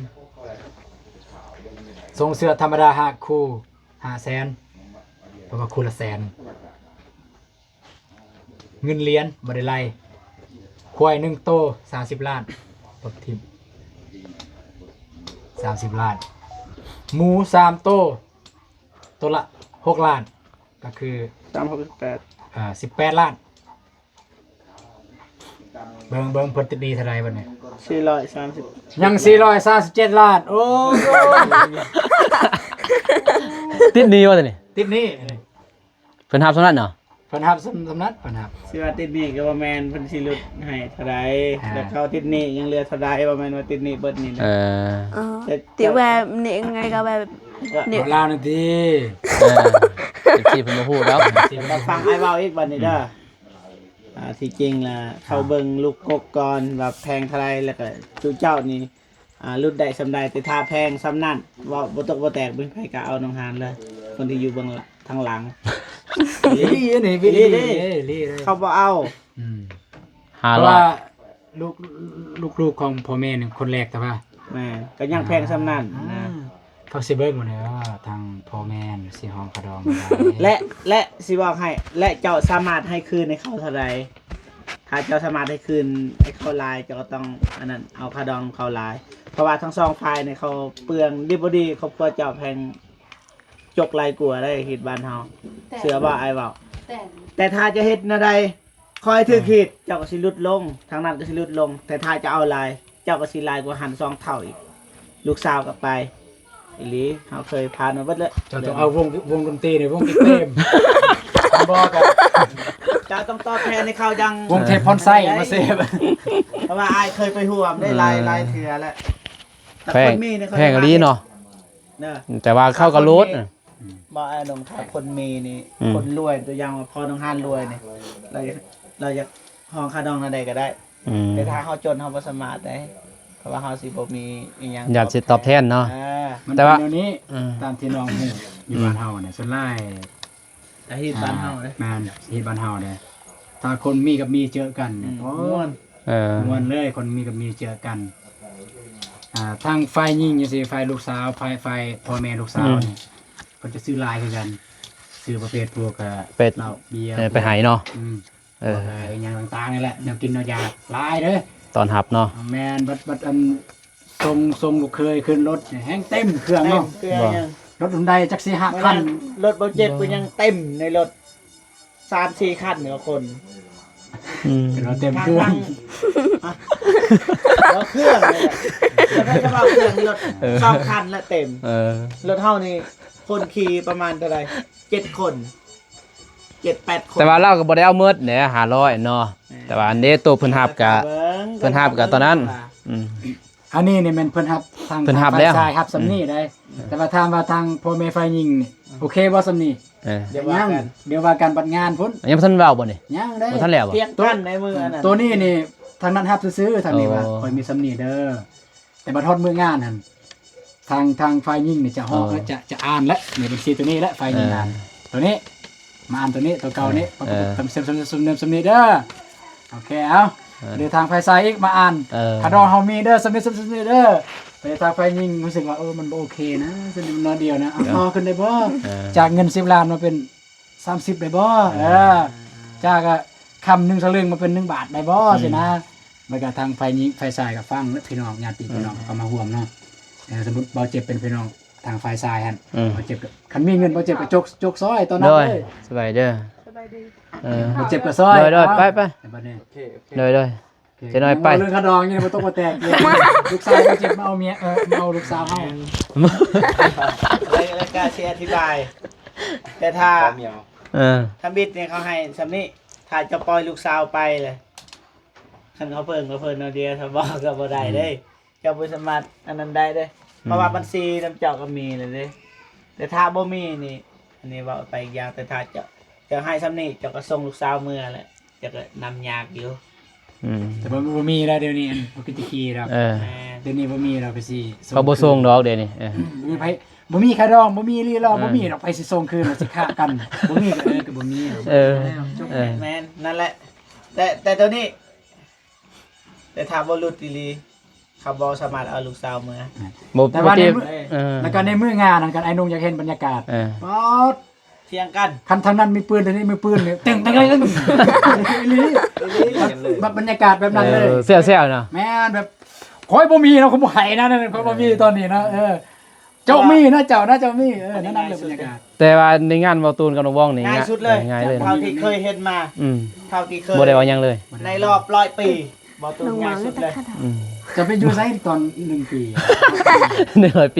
ສົ່ງເສື້ອທຳມະດາຫ້າຄູ່ ຫ້າແສນ ເພາະວ່າຄູ່ລະແສນ ເງິນຫຼຽນບໍ່ໄດ້ໄລ່ ຄວາຍໜຶ່ງໂຕ ສາມສິບລ້ານ ຕົກຖິ້ມ ສາມສິບລ້ານ ໝູສາມໂຕ ໂຕລະຫົກລ້ານ ກໍຄື ສາມຫົກສິບແປດ ອ່າ ສິບແປດລ້ານ ເບິ່ງ ເບິ່ງເພິ່ນຕິດໜີ້ເທົ່າໃດບັດນີ້? ສີ່ຮ້ອຍສາມສິບ ຍັງສີ່ຮ້ອຍສາມສິບເຈັດລ້ານ ໂອ້ ຕິດໜີ້ວ່າຕິດໜີ້ ຕິດໜີ້ ເພິ່ນຮັບສ່ຳນັ້ນເນາະ ເພິ່ນຮັບສ່ຳ ສ່ຳນັ້ນ ເພິ່ນຮັບ ຊິວ່າຕິດໜີ້ກໍບໍ່ແມ່ນ ເພິ່ນຊິຫຼຸດໃຫ້ເທົ່າໃດ ອ່າ ແລ້ວເຂົາຕິດໜີ້ຍັງເຫຼືອເທົ່າໃດ ບໍ່ແມ່ນວ່າຕິດໜີ້ເບິດນີ້ນະ ເອີ ເອີ ຕິດວ່ານີ້ຍັງໄງກໍແບບນີ້ ເວົ້າລາວໜ້ອຍຕິ ເອີ ເອັຟຊີເພິ່ນບໍ່ຮູ້ດອກ ຟັງອ້າຍເວົ້າອີກບັດນີ້ເດີ ອືມ ອ່າ ທີ່ຈິງລະ ອ່າ ເຂົາເບິ່ງລູກກົກກ່ອນວ່າແພງເທົ່າໃດ ແລ້ວກໍສູ່ເຈົ້ານີ້ ອ່າ ຫຼຸດໄດ້ສ່ຳໃດ ແຕ່ຖ້າແພງສ່ຳນັ້ນ ເວົ້າບໍ່ຕົກບໍ່ແຕກ ບໍ່ມີໃຜກ້າເອົານ້ອງຫານເລີຍ ຄົນທີ່ຢູ່ເບື້ອງທາງຫຼັງ ອີ່ຫຼີນີ້ ອີ່ຫຼີນີ້ ເດ້ ເຂົາບໍ່ເອົາ ອືມ ຫ້າຮ້ອຍ ເພາະວ່າລູກ ລູກໆຂອງພໍ່ແມ່ນີ້ຄົນແລກ ແຕ່ວ່າ ແມ່ນ ກໍຍັງແພງສ່ຳນັ້ນນະ ອ່າ ເຂົາຊິເບິ່ງໝົດແລ້ວ ທາງພໍ່ແມ່ຊິຮ້ອງຄ່າດອງ ແລະ ແລະ ຊິບອກໃຫ້ ແລະ ເຈົ້າສາມາດໃຫ້ຄືນໃຫ້ເຂົາເທົ່າໃດ? ຖ້າເຈົ້າສາມາດໃຫ້ຄືນໃຫ້ເຂົາຫຼາຍ ເຈົ້າກໍຕ້ອງອັນນັ້ນ ເອົາຄ່າດອງເຂົາຫຼາຍ ເພາະວ່າທັງສອງຝ່າຍນີ້ເຂົາເປືອງດີບໍ່ດີ ຄອບຄົວເຈົ້າແພງ ຈົກຫຼາຍກວ່າໄດ໋ ເຮັດບ້ານເຮົາ ແຕ່ ເຊື່ອບໍ່ ອ້າຍເວົ້າ ແຕ່ ແຕ່ຖ້າຈະເຮັດແນວໃດ ຄ່ອຍຖືກ ເອີ ເຮັດ ເຈົ້າກໍຊິຫຼຸດລົງ ທາງນັ້ນກໍຊິຫຼຸດລົງ ແຕ່ຖ້າຈະເອົາຫຼາຍ ເຈົ້າກໍຊິຫຼາຍກວ່າຫັ້ນສອງເທົ່າອີກ ລູກສາວກໍໄປ ອີ່ຫຼີ ເຮົາເຄີຍຜ່ານມາເບິດແລ້ວ ເຈົ້າຕ້ອງເອົາວົງ ວົງດົນຕີນີ້ ວົງເຕັມ ບໍ່ກໍ ເຈົ້າຕ້ອງຕອບແທນໃຫ້ເຂົາຢ່າງ ວົງເທບພອນໄຊມາເຊບ ເພາະວ່າອ້າຍເຄີຍໄປຮ່ວມໄດ້ຫຼາຍ ເອີ ຫຼາຍເທື່ອແລ້ວ ແຕ່ ແພງ ຄົນມີນີ້ ແພງອີ່ຫຼີເນາະ ເນາະ ແຕ່ວ່າເຂົາກໍຫຼຸດ ບໍ່ ອ້າຍນົງ ຖ້າຄົນມີນີ້ ອືມ ຄົນລວຍ ຕົວຢ່າງວ່າພໍ່ນ້ອງຮານລວຍນີ້ ລາວ ລາວຢາກຮ້ອງຄ່າດອງແນວໃດກໍໄດ້ ອືມ ແຕ່ຖ້າເຮົາຈົນ ເຮົາບໍ່ສາມາດໄດ້ ເພາະວ່າເຮົາຊິບໍ່ມີອີ່ຫຍັງ ຢາກຊິຕອບແທນເນາະ ເອີ ມັນ ແຕ່ວ່າ ເປັນແນວນີ້ ອືມ ຕາມທີ່ນ້ອງຮູ້ ຢູ່ ອືມ ບ້ານເຮົານີ້ ສ່ວນຫຼາຍ ແຕ່ເຮັດບ້ານເຮົາເດ້ ອ່າ ແມ່ນ ເຮັດບ້ານເຮົາເດ້ ຖ້າຄົນມີກັບມີເຈີກັນນີ້ ອືມ ໂອ້ ມ່ວນ ເອີ ມ່ວນເລີຍ ຄົນມີກັບມີເຈີກັນ ອ່າ ທາງຝ່າຍຍິງຈັ່ງຊີ້ ຝ່າຍລູກສາວ ຝ່າຍ ຝ່າຍພໍ່ແມ່ລູກສາວ ອືມ ນີ້ ເພິ່ນຈະຊື້ຫຼາຍຄືກັນ ຊື້ປະເພດພວກ ເອີ ເຫຼົ້າເບຍ ເອີ ໄປໃຫ້ເນາະ ອືມ ເອີ ພວກ ເອີ ຫຍັງຕ່າງໆນີ້ແຫຼະ ແນວກິນແນວຢາກຫຼາຍເດີ ຕ້ອນຮັບເນາະ ແມ່ນ ບັດ ບັດອັນ ສົ່ງ ສົ່ງລູກເຂີຍຂຶ້ນລົດແຮງເຕັມເຄື່ອງເນາະ ເຕັມເຄື່ອງ ບໍ່ ຍັງ ລົດຮຸນໄດຈັກສີ່ຫ້າຄັນ ລົດບໍ່ເຈັບກໍຍັງເຕັມໃນລົດ ສາມສີ່ຄັນເນາະຄົນ ອືມ ເຕັມເຄື່ອງ ເອົາເຄື່ອງເລີຍ ແລ້ວກໍຈະເວົ້າເຄື່ອງລົດ ເອີ ສອງຄັນລະເຕັມ ເອີ ລົດເຮົານີ້ຄົນຂີ່ປະມານເທົ່າໃດ ເຈັດຄົນ ເຈັດແປດຄົນ ແຕ່ວ່າລາວກໍບໍ່ໄດ້ເອົາໝົດເດ້ ຫ້າຮ້ອຍເນາະ ແມ່ນ ແຕ່ວ່າອັນເດ້ ໂຕເພິ່ນຮັບກະ ເພິ່ນຮັບກະຕອນນັ້ນ ອືມ ອັນນີ້ນີ້ແມ່ນເພິ່ນຮັບ ທາງ ເພິ່ນຮັບແລ້ວ ທາງຝ່າຍຊາຍຮັບສ່ຳນີ້ໄດ໋ ອືມ ແຕ່ວ່າຖາມວ່າທາງພໍ່ແມ່ຝ່າຍຍິງນີ້ ອືມ ໂອເຄບໍ່ສ່ຳນີ້ ເອີ ດຽວວ່າກັນ ດຽວວ່າກັນບັດງານພຸ້ນ ຍັງບໍ່ທັນເວົ້າບໍ່ນີ້ ຍັງເດ້ ບໍ່ທັນແລ້ວບໍ່ ຖຽງກັນໃນມື້ອັນນັ້ນ ໂຕນີ້ນີ້ ທາງນັ້ນຮັບຊື່ໆ ທາງນີ້ວ່າ ໂອ້ ຂ້ອຍມີສ່ຳນີ້ເດີ ແຕ່ບັດຮອດມື້ງານຫັ້ນ ທາງ ທາງຝ່າຍຍິງນີ້ຈະຮ້ອງ ເອີ ຈະ ຈະອ່ານແຫຼະ ໃນບັນຊີໂຕນີ້ແຫຼະ ຝ່າຍຍິງອ່ານ ເອີ ໂຕນີ້ ມາອ່ານໂຕນີ້ ໂຕເກົ່ານີ້ ເອີ ປະກອບ ເອີ ສ່ຳ ສ່ຳ ສ່ຳ ສ່ຳ ສ່ຳນີ້ເດີ ໂອເຄ ເອົາ ເອີ ເດີ ທາງຝ່າຍຊາຍອີກມາອ່ານ ເອີ ຄ່າດອງເຮົາມີເດີ ສ່ຳນີ້ ສ່ຳ ສ່ຳນີ້ເດີ ແຕ່ທາງຝ່າຍຍິງຮູ້ສຶກວ່າ ເອີ ມັນບໍ່ໂອເຄນະ ສ່ຳນີ້ມັນໜ້ອຍດຽວນະ ເອົາ ເອີ ຕໍ່ຂຶ້ນໄດ້ບໍ່ ເອີ ຈາກເງິນສິບລ້ານມາເປັນ ສາມສິບໄດ້ບໍ່ ເອີ ເອີ ຈາກ ອາ ຄຳໜຶ່ງສະລຶງມາເປັນໜຶ່ງບາດໄດ້ບໍ່ ອືມ ຊີ້ນະ ແລ້ວກໍທາງຝ່າຍຍິງ ຝ່າຍຊາຍກໍຟັງ ແລະ ພີ່ນ້ອງ ຍາດຕິພີ່ນ້ອງ ອືມ ກໍມາຮ່ວມເນາະ ເອີ ສົມມຸດເບົາເຈັບເປັນພີ່ນ້ອງທາງຝ່າຍຊາຍຫັ້ນ ອືມ ເບົາເຈັບກໍ ຄັນມີເງິນເບົາເຈັບກໍຈົກ ຈົກຊ່ອຍຕອນນັ້ນເລີຍ ສະບາຍເດີ ສະບາຍດີ ເອີ ເບົາເຈັບກໍຊ່ອຍ ໂດຍ ໂດຍ ເອົາ ໄປ ໄປ ບັດນີ້ ໂອເຄ ໂອເຄ ໂດຍ ໂດຍ ເຈັບໜ້ອຍໄປ ເວົ້າເລື່ອງຄ່າດອງນີ້ບໍ່ຕົກບໍ່ແຕກ ລູກຊາຍເຈັບມາເອົາເມຍ ເອີ ມາເອົາລູກສາວເຮົາ ແມ່ນ ແລ້ວ ແລ້ວກະຊິອະທິບາຍ ແຕ່ຖ້າ ເອີ ທຳອິດນີ້ເຂົາໃຫ້ສ່ຳນີ້ ຖ້າຈະປ່ອຍລູກສາວໄປເລີຍ ຄັນເຂົາເພິ່ງ ເຂົາເພິ່ງແນວດຽວ ຖ້າບໍ່ກໍບໍ່ໄດ້ເດ້ ອືມ ເຈົ້າບໍ່ສາມາດອັນນັ້ນໄດ້ເດ້ ອືມ ເພາະວ່າບັນຊີນຳເຈົ້າກໍມີແລ້ວເດ້ ແຕ່ຖ້າບໍ່ມີນີ້ ອັນນີ້ເວົ້າໄປອີກຢ່າງ ແຕ່ຖ້າເຈົ້າ ເຈົ້າໃຫ້ສ່ຳນີ້ ເຈົ້າກໍສົ່ງລູກສາວເມືອແຫຼະ ເຈົ້າກໍນຳຍາກຢູ່ ອືມ ແຕ່ວ່າບໍ່ມີແລ້ວດຽວນີ້ ອັນບໍ່ຄືແຕ່ກີ້ດອກ ເອີ ແມ່ນ ດຽວນີ້ບໍ່ມີແລ້ວ ກໍຊິ ເຂົາບໍ່ສົ່ງດອກດຽວນີ້ ເອີ ບໍ່ມີໃຜ ບໍ່ມີຄ່າດອງ ບໍ່ມີລີລໍ ເອີ ບໍ່ມີດອກ ໃຜຊິສົ່ງຄືນ ຊິຄະກັນ ບໍ່ມີກໍ ເອີ ກໍບໍ່ມີ ເອີ ແມ່ນ ນັ້ນແຫຼະ ແຕ່ ແຕ່ໂຕນີ້ ແຕ່ຖ້າບໍ່ຫຼຸດອີ່ຫຼີ ເຂົາບໍ່ສາມາດເອົາລູກສາວເມືອ ບໍ່ ແຕ່ວ່າໃນມື້ ເອີ ແລ້ວກໍໃນມື້ງານນັ້ນ ຄັນອ້າຍນຸ່ງຢາກເຫັນບັນຍາກາດ ເອີ ປອດ ຖຽງກັນ ຄັນທາງນັ້ນມີປືນ ທາງນີ້ມີປືນນີ້ ຕຶ້ງ ຕຶ້ງ ຕຶ້ງ ອີ່ຫຼີ ແບບບັນຍາກາດແບບນັ້ນເລີຍ ເອີ ແຊວໆນະ ແມ່ນ ແບບ ຂ້ອຍບໍ່ມີເນາະ ຂ້ອຍບໍ່ໃຫ້ນະ ຂ້ອຍບໍ່ມີຕອນນີ້ນະ ເອີ ເຈົ້າມີນະ ເຈົ້ານະ ເຈົ້າມີ ເອີ ນັ້ນແຫຼະບັນຍາກາດ ແຕ່ວ່າໃນງານເວົ້າຕູນກັບນ້ອງວອງນີ້ ງ່າຍສຸດເລີຍ ງ່າຍເລີຍ ເທົ່າທີ່ເຄີຍເຫັນມາ ອືມ ເທົ່າທີ່ເຄີຍ ບໍ່ໄດ້ເວົ້າຫຍັງເລີຍ ໃນລອບຮ້ອຍປີ ເວົ້າຕູນງ່າຍສຸດເລີຍ ອືມ ຈະໄປຢູ່ໃສຕອນໜຶ່ງປີ ໃນຮ້ອຍປີ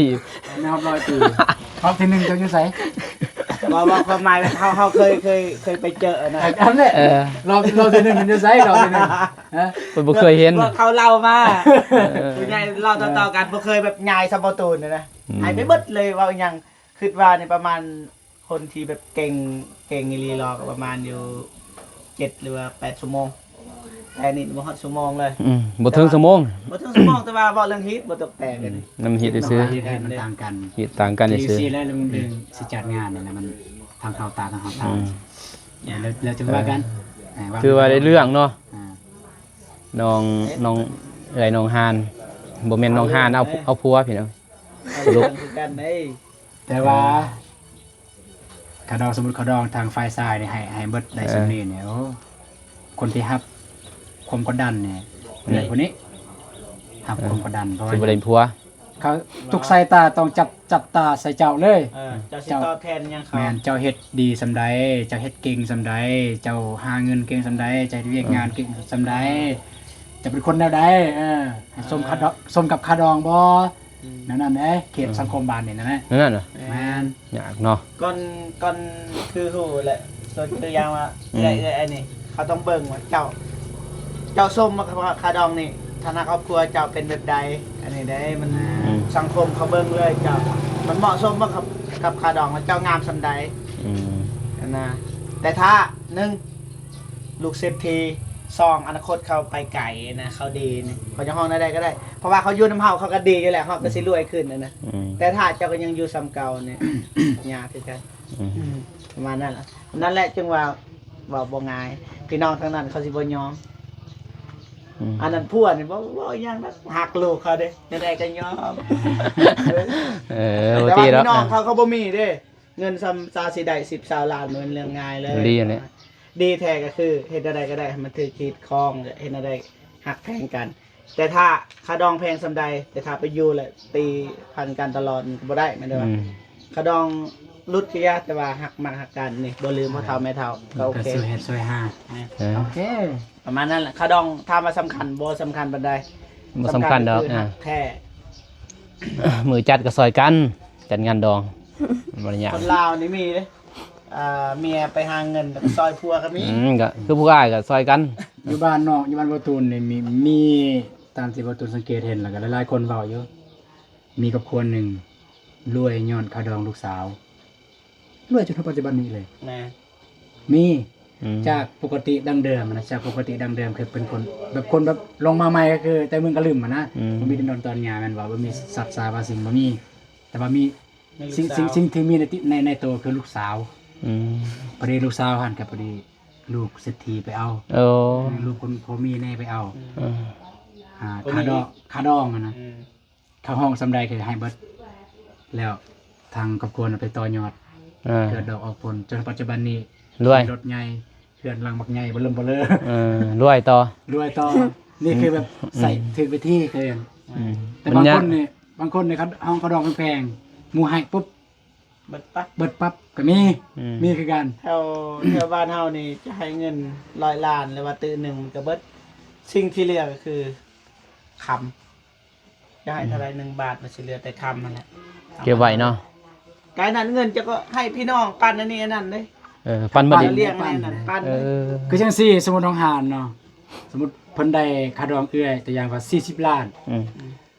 ໃນຮອບຮ້ອຍປີ ຮອບທີໜຶ່ງເຈົ້າຢູ່ໃສ ເວົ້າ ເວົ້າຄວາມໝາຍ ເຮົາ ເຮົາເຄີຍ ເຄີຍ ເຄີຍໄປເຈີນະ ອັນນັ້ນແຫຼະ ເອີ ຮອບ ຮອບທີໜຶ່ງມັນຢູ່ໃສ ຮອບທີໜຶ່ງ ຮະ ເພິ່ນບໍ່ເຄີຍເຫັນ ພວກເຂົາເລົ່າມາ ເອີ ຜູ້ໃຫຍ່ເລົ່າຕໍ່ໆກັນ ບໍ່ເຄີຍແບບຍ່າຍສ່ຳບໍ່ຕູນນະ ອືມ ຫາຍໄປເບິດເລີຍ ເວົ້າອີ່ຫຍັງ ຄິດວ່ານີ້ປະມານຄົນທີ່ແບບເກັ່ງ ເກັ່ງອີ່ຫຼີຫຼໍ່ກໍປະມານຢູ່ເຈັດ ຫຼືວ່າແປດຊົ່ວໂມງ ແຕ່ນີ້ບໍ່ຮອດຊົ່ວໂມງເລີຍ ອືມ ບໍ່ເຖິງຊົ່ວໂມງ ບໍ່ເຖິງຊົ່ວໂມງ ແຕ່ວ່າເວົ້າເລື່ອງຮີດບໍ່ຕົກແຕກ ອືມ ເລີຍນີ້ ມັນຮີດຊື່ໆ ຮີດມັນຕ່າງກັນ ຮີດຕ່າງກັນຊື່ໆ ແລ້ວເລື່ອງ ອືມ ຊິຈັດງານນີ້ນະ ມັນ ທາງເຂົ້າຕາ ທາງເຂົ້າຕາ ອືມ ແລ້ວ ແລ້ວຈຶ່ງວ່າກັນ ເອີ ເອີ ວ່າ ຖືວ່າໄດ້ເລື່ອງເນາະ ອ່າ ນ້ອງ ນ້ອງເອື້ອຍ ນ້ອງຮານ ບໍ່ແມ່ນນ້ອງຮານ ເອົາ ເອົາ ເອົາຜົວພີ່ນ້ອງ ເອົາເລື່ອງຄືກັນເດ້ ແຕ່ວ່າ ອືມ ຄ່າດອງ ສົມມຸດຄ່າດອງທາງຝ່າຍຊາຍນີ້ໃຫ້ ໃຫ້ເບິດໄດ້ ເອີ ສ່ຳນີ້ນີ້ ໂອ້ ຄົນທີ່ຮັບຄວາມກົດດັນນີ້ ນີ້ ເອື້ອຍຜູ້ນີ້ຮັບ ເອີ ຄວາມກົດດັນ ເພາະວ່າ ຊິບໍ່ໄດ້ຜົວ ເຂົາທຸກສາຍຕາຕ້ອງຈັບ ຈັບຕາໃສ່ເຈົ້າເລີຍ ເອີ ເຈົ້າຊິຕອບແທນຫຍັງເຂົາ ແມ່ນ ເຈົ້າເຮັດດີສ່ຳໃດ ເຈົ້າເຮັດເກັ່ງສ່ຳໃດ ເຈົ້າຫາເງິນເກັ່ງສ່ຳໃດ ເຈົ້າເຮັດວຽກງານເກັ່ງສ່ຳໃດ ເຈົ້າເປັນຄົນແນວໃດ ເອີ ໃຫ້ສົມຄ່າດອງ ເອີ ສົມກັບຄ່າດອງບໍ່ ອືມ ແນວນັ້ນເດ້ ເຂດ ອືມ ສັງຄົມບ້ານນີ້ນະ ແນວນັ້ນນະ ແມ່ນ ຍາກເນາະ ກ່ອນ ກ່ອນຄືຮູ້ແຫຼະ ຕົວຢ່າງວ່າ ອືມ ເອື້ອຍ ເອື້ອຍອັນນີ້ ເຂົາຕ້ອງເບິ່ງວ່າເຈົ້າ ເຈົ້າສົມມາກັບຄ່າດອງນີ້ ຖານະຄອບຄົວເຈົ້າເປັນແບບໃດ ອັນນີ້ເດ້ ມັນ ອືມ ສັງຄົມເຂົາເບິ່ງເລີຍ ເຈົ້າ ມັນເໝາະສົມບໍ່ກັບ ກັບຄ່າດອງ ວ່າເຈົ້າງາມສ່ຳໃດ ອືມ ຫັ້ນນະ ແຕ່ຖ້າ ໜຶ່ງ ລູກເສດຖີ ສອງ ອະນາຄົດເຂົາໄປໄກນະ ເຂົາດີນີ້ ເຂົາຈະຮ້ອງແນວໃດກໍໄດ້ ເພາະວ່າເຂົາຢູ່ນຳເຮົາ ເຂົາກໍດີຢູ່ແລ້ວ ເຮົາກໍຊິລວຍຂຶ້ນຫັ້ນນະ ອືມ ແຕ່ຖ້າເຈົ້າກໍຍັງຢູ່ສ່ຳເກົ່ານີ້ ຍາກຄືກັນ ອືມ ອືມ ປະມານນັ້ນລະ ນັ້ນແຫຼະຈຶ່ງວ່າເວົ້າບໍ່ງ່າຍ ພີ່ນ້ອງທາງນັ້ນເຂົາຊິບໍ່ຍອມ ອືມ ອັນນັ້ນຜົວນີ້ບໍ່ເວົ້າຫຍັງນະ ຮັກລູກເຂົາເດ້ ແນວໃດກໍຍອມ ເອີ ແຕ່ວ່າພີ່ນ້ອງເຂົາ ເຂົາບໍ່ມີເດ້ ເງິນສ່ຳ ສ່ຳຊິໄດ້ສິບ ຊາວລ້ານ ບໍ່ແມ່ນເລື່ອງງ່າຍເລີຍ ດີແຫຼະ ດີແທ້ກໍຄືເຮັດແນວໃດກໍໄດ້ໃຫ້ມັນຖືກຮີດຄອງ ເຮັດແນວໃດຮັກແພງກັນ ແຕ່ຖ້າຄ່າດອງແພງສ່ຳໃດ ແຕ່ຖ້າໄປຢູ່ແລ້ວຕີພັນກັນຕະຫຼອດ ມັນກໍບໍ່ໄດ້ ແມ່ນບໍ່? ອືມ ຄ່າດອງຫຼຸດກໍຢ່າ ແຕ່ວ່າຮັກມັກຮັກກັນນີ້ ບໍ່ລືມພໍ່ເຖົ້າແມ່ເຖົ້າ ກໍໂອເຄ ກໍຊ່ວຍເຮັດຊ່ວຍຫາ ເອີ ໂອເຄ ປະມານນັ້ນແຫຼະ ຄ່າດອງຖາມວ່າສຳຄັນບໍ່? ສຳຄັນປານໃດ? ບໍ່ສຳຄັນດອກ ສຳຄັນກໍຄື ອ່າ ຮັກແທ້ ມື້ຈັດກໍຊ່ອຍກັນ ຈັດງານດອງ ມັນບໍ່ໄດ້ຍາກ ຄົນລາວນີ້ມີເດ້ ອ່າ ເມຍໄປຫາເງິນແລ້ວກໍຊ່ອຍຜົວກໍມີ ອືມ ກໍຄືຜູ້ອ້າຍກໍຊ່ອຍກັນ ຢູ່ບ້ານນອກ ຢູ່ບ້ານບໍ່ຕູນນີ້ມີ ມີ ຕາມທີ່ບໍ່ຕູນສັງເກດເຫັນ ແລ້ວກໍຫຼາຍໆຄົນເວົ້າຢູ່ ມີຄອບຄົວໜຶ່ງລວຍຍ້ອນຄ່າດອງລູກສາວ ລວຍຈົນເຖິງປັດຈຸບັນນີ້ເລີຍ ແມ່ນ ມີ ອືມ ຈາກປົກກະຕິດັ້ງເດີມນະ ຈາກປົກກະຕິດັ້ງເດີມ ຄືເປັນຄົນ ແບບຄົນແບບລົງມາໃໝ່ ກໍຄືແຕ່ເມືອງກະລຶມຫັ້ນນະ ອືມ ບໍ່ມີດິນດອນຕອນຫຍ້າ ແມ່ນບໍ່ ບໍ່ມີສັດສາວາສິ່ງ ບໍ່ມີ ແຕ່ວ່າມີ ມີລູກສາວ ສິ່ງ ສິ່ງ ສິ່ງທີ່ມີໃນຕິ ໃນ ໃນໂຕຄືລູກສາວ ອືມ ພໍດີລູກສາວຫັ້ນກໍພໍດີລູກເສດຖີໄປເອົາ ໂອ້ ລູກຄົນພໍ່ມີແນ່ໄປເອົາ ອືມ ເອີ ອ່າ ບໍ່ມີ ຄ່າດອງ ຄ່າດອງຫັ້ນນະ ອືມ ເຂົາຮ້ອງສ່ຳໃດກໍໃຫ້ເບິດ ແລ້ວທາງຄອບຄົວນະໄປຕໍ່ຍອດ ເອີ ເກີດດອກອອກຜົນ ຈົນປັດຈຸບັນນີ້ລວຍ ມີລົດໃຫຍ່ ເຮືອນຫຼັງບັກໃຫຍ່ເບິ່ມເລີ ເອີ ລວຍຕໍ່ ລວຍຕໍ່ ນີ້ຄືແບບ ອືມ ໃຊ້ຖືກວິທີຄື ອືມ ແຕ່ບາງຄົນນີ້ ບາງຄົນນີ້ເຂົາຮ້ອງຄ່າດອງແພງໆ ໝູ່ໃຫ້ປຸບ ເບິດປັບ ເບິດປັບກໍມີ ອືມ ມີຄືກັນ ແຖວ ແຖວບ້ານເຮົານີ້ຈະໃຫ້ເງິນຮ້ອຍລ້ານ ຫຼືວ່າຕື້ໜຶ່ງມັນກໍເບິດ ສິ່ງທີ່ເຫຼືອກໍຄືຄຳ ຈະໃຫ້ເທົ່າໃດ ອືມ ໜຶ່ງບາດ ມັນຊິເຫຼືອແຕ່ຄຳຫັ້ນແຫຼະ ເກັບໄວ້ເນາະ ກາຍນັ້ນເງິນເຈົ້າກໍໃຫ້ພີ່ນ້ອງປັນອັນນີ້ອັນນັ້ນເດ້ ເອີ ປັນບໍ່ດີ ປັນ ລ້ຽງອັນນັ້ນ ເອີ ປັນ ຄືຈັ່ງຊີ້ ສົມມຸດນ້ອງຫານເນາະ ສົມມຸດເພິ່ນໄດ້ຄ່າດອງເອື້ອຍ ຕົວຢ່າງວ່າສີ່ສິບລ້ານ ອືມ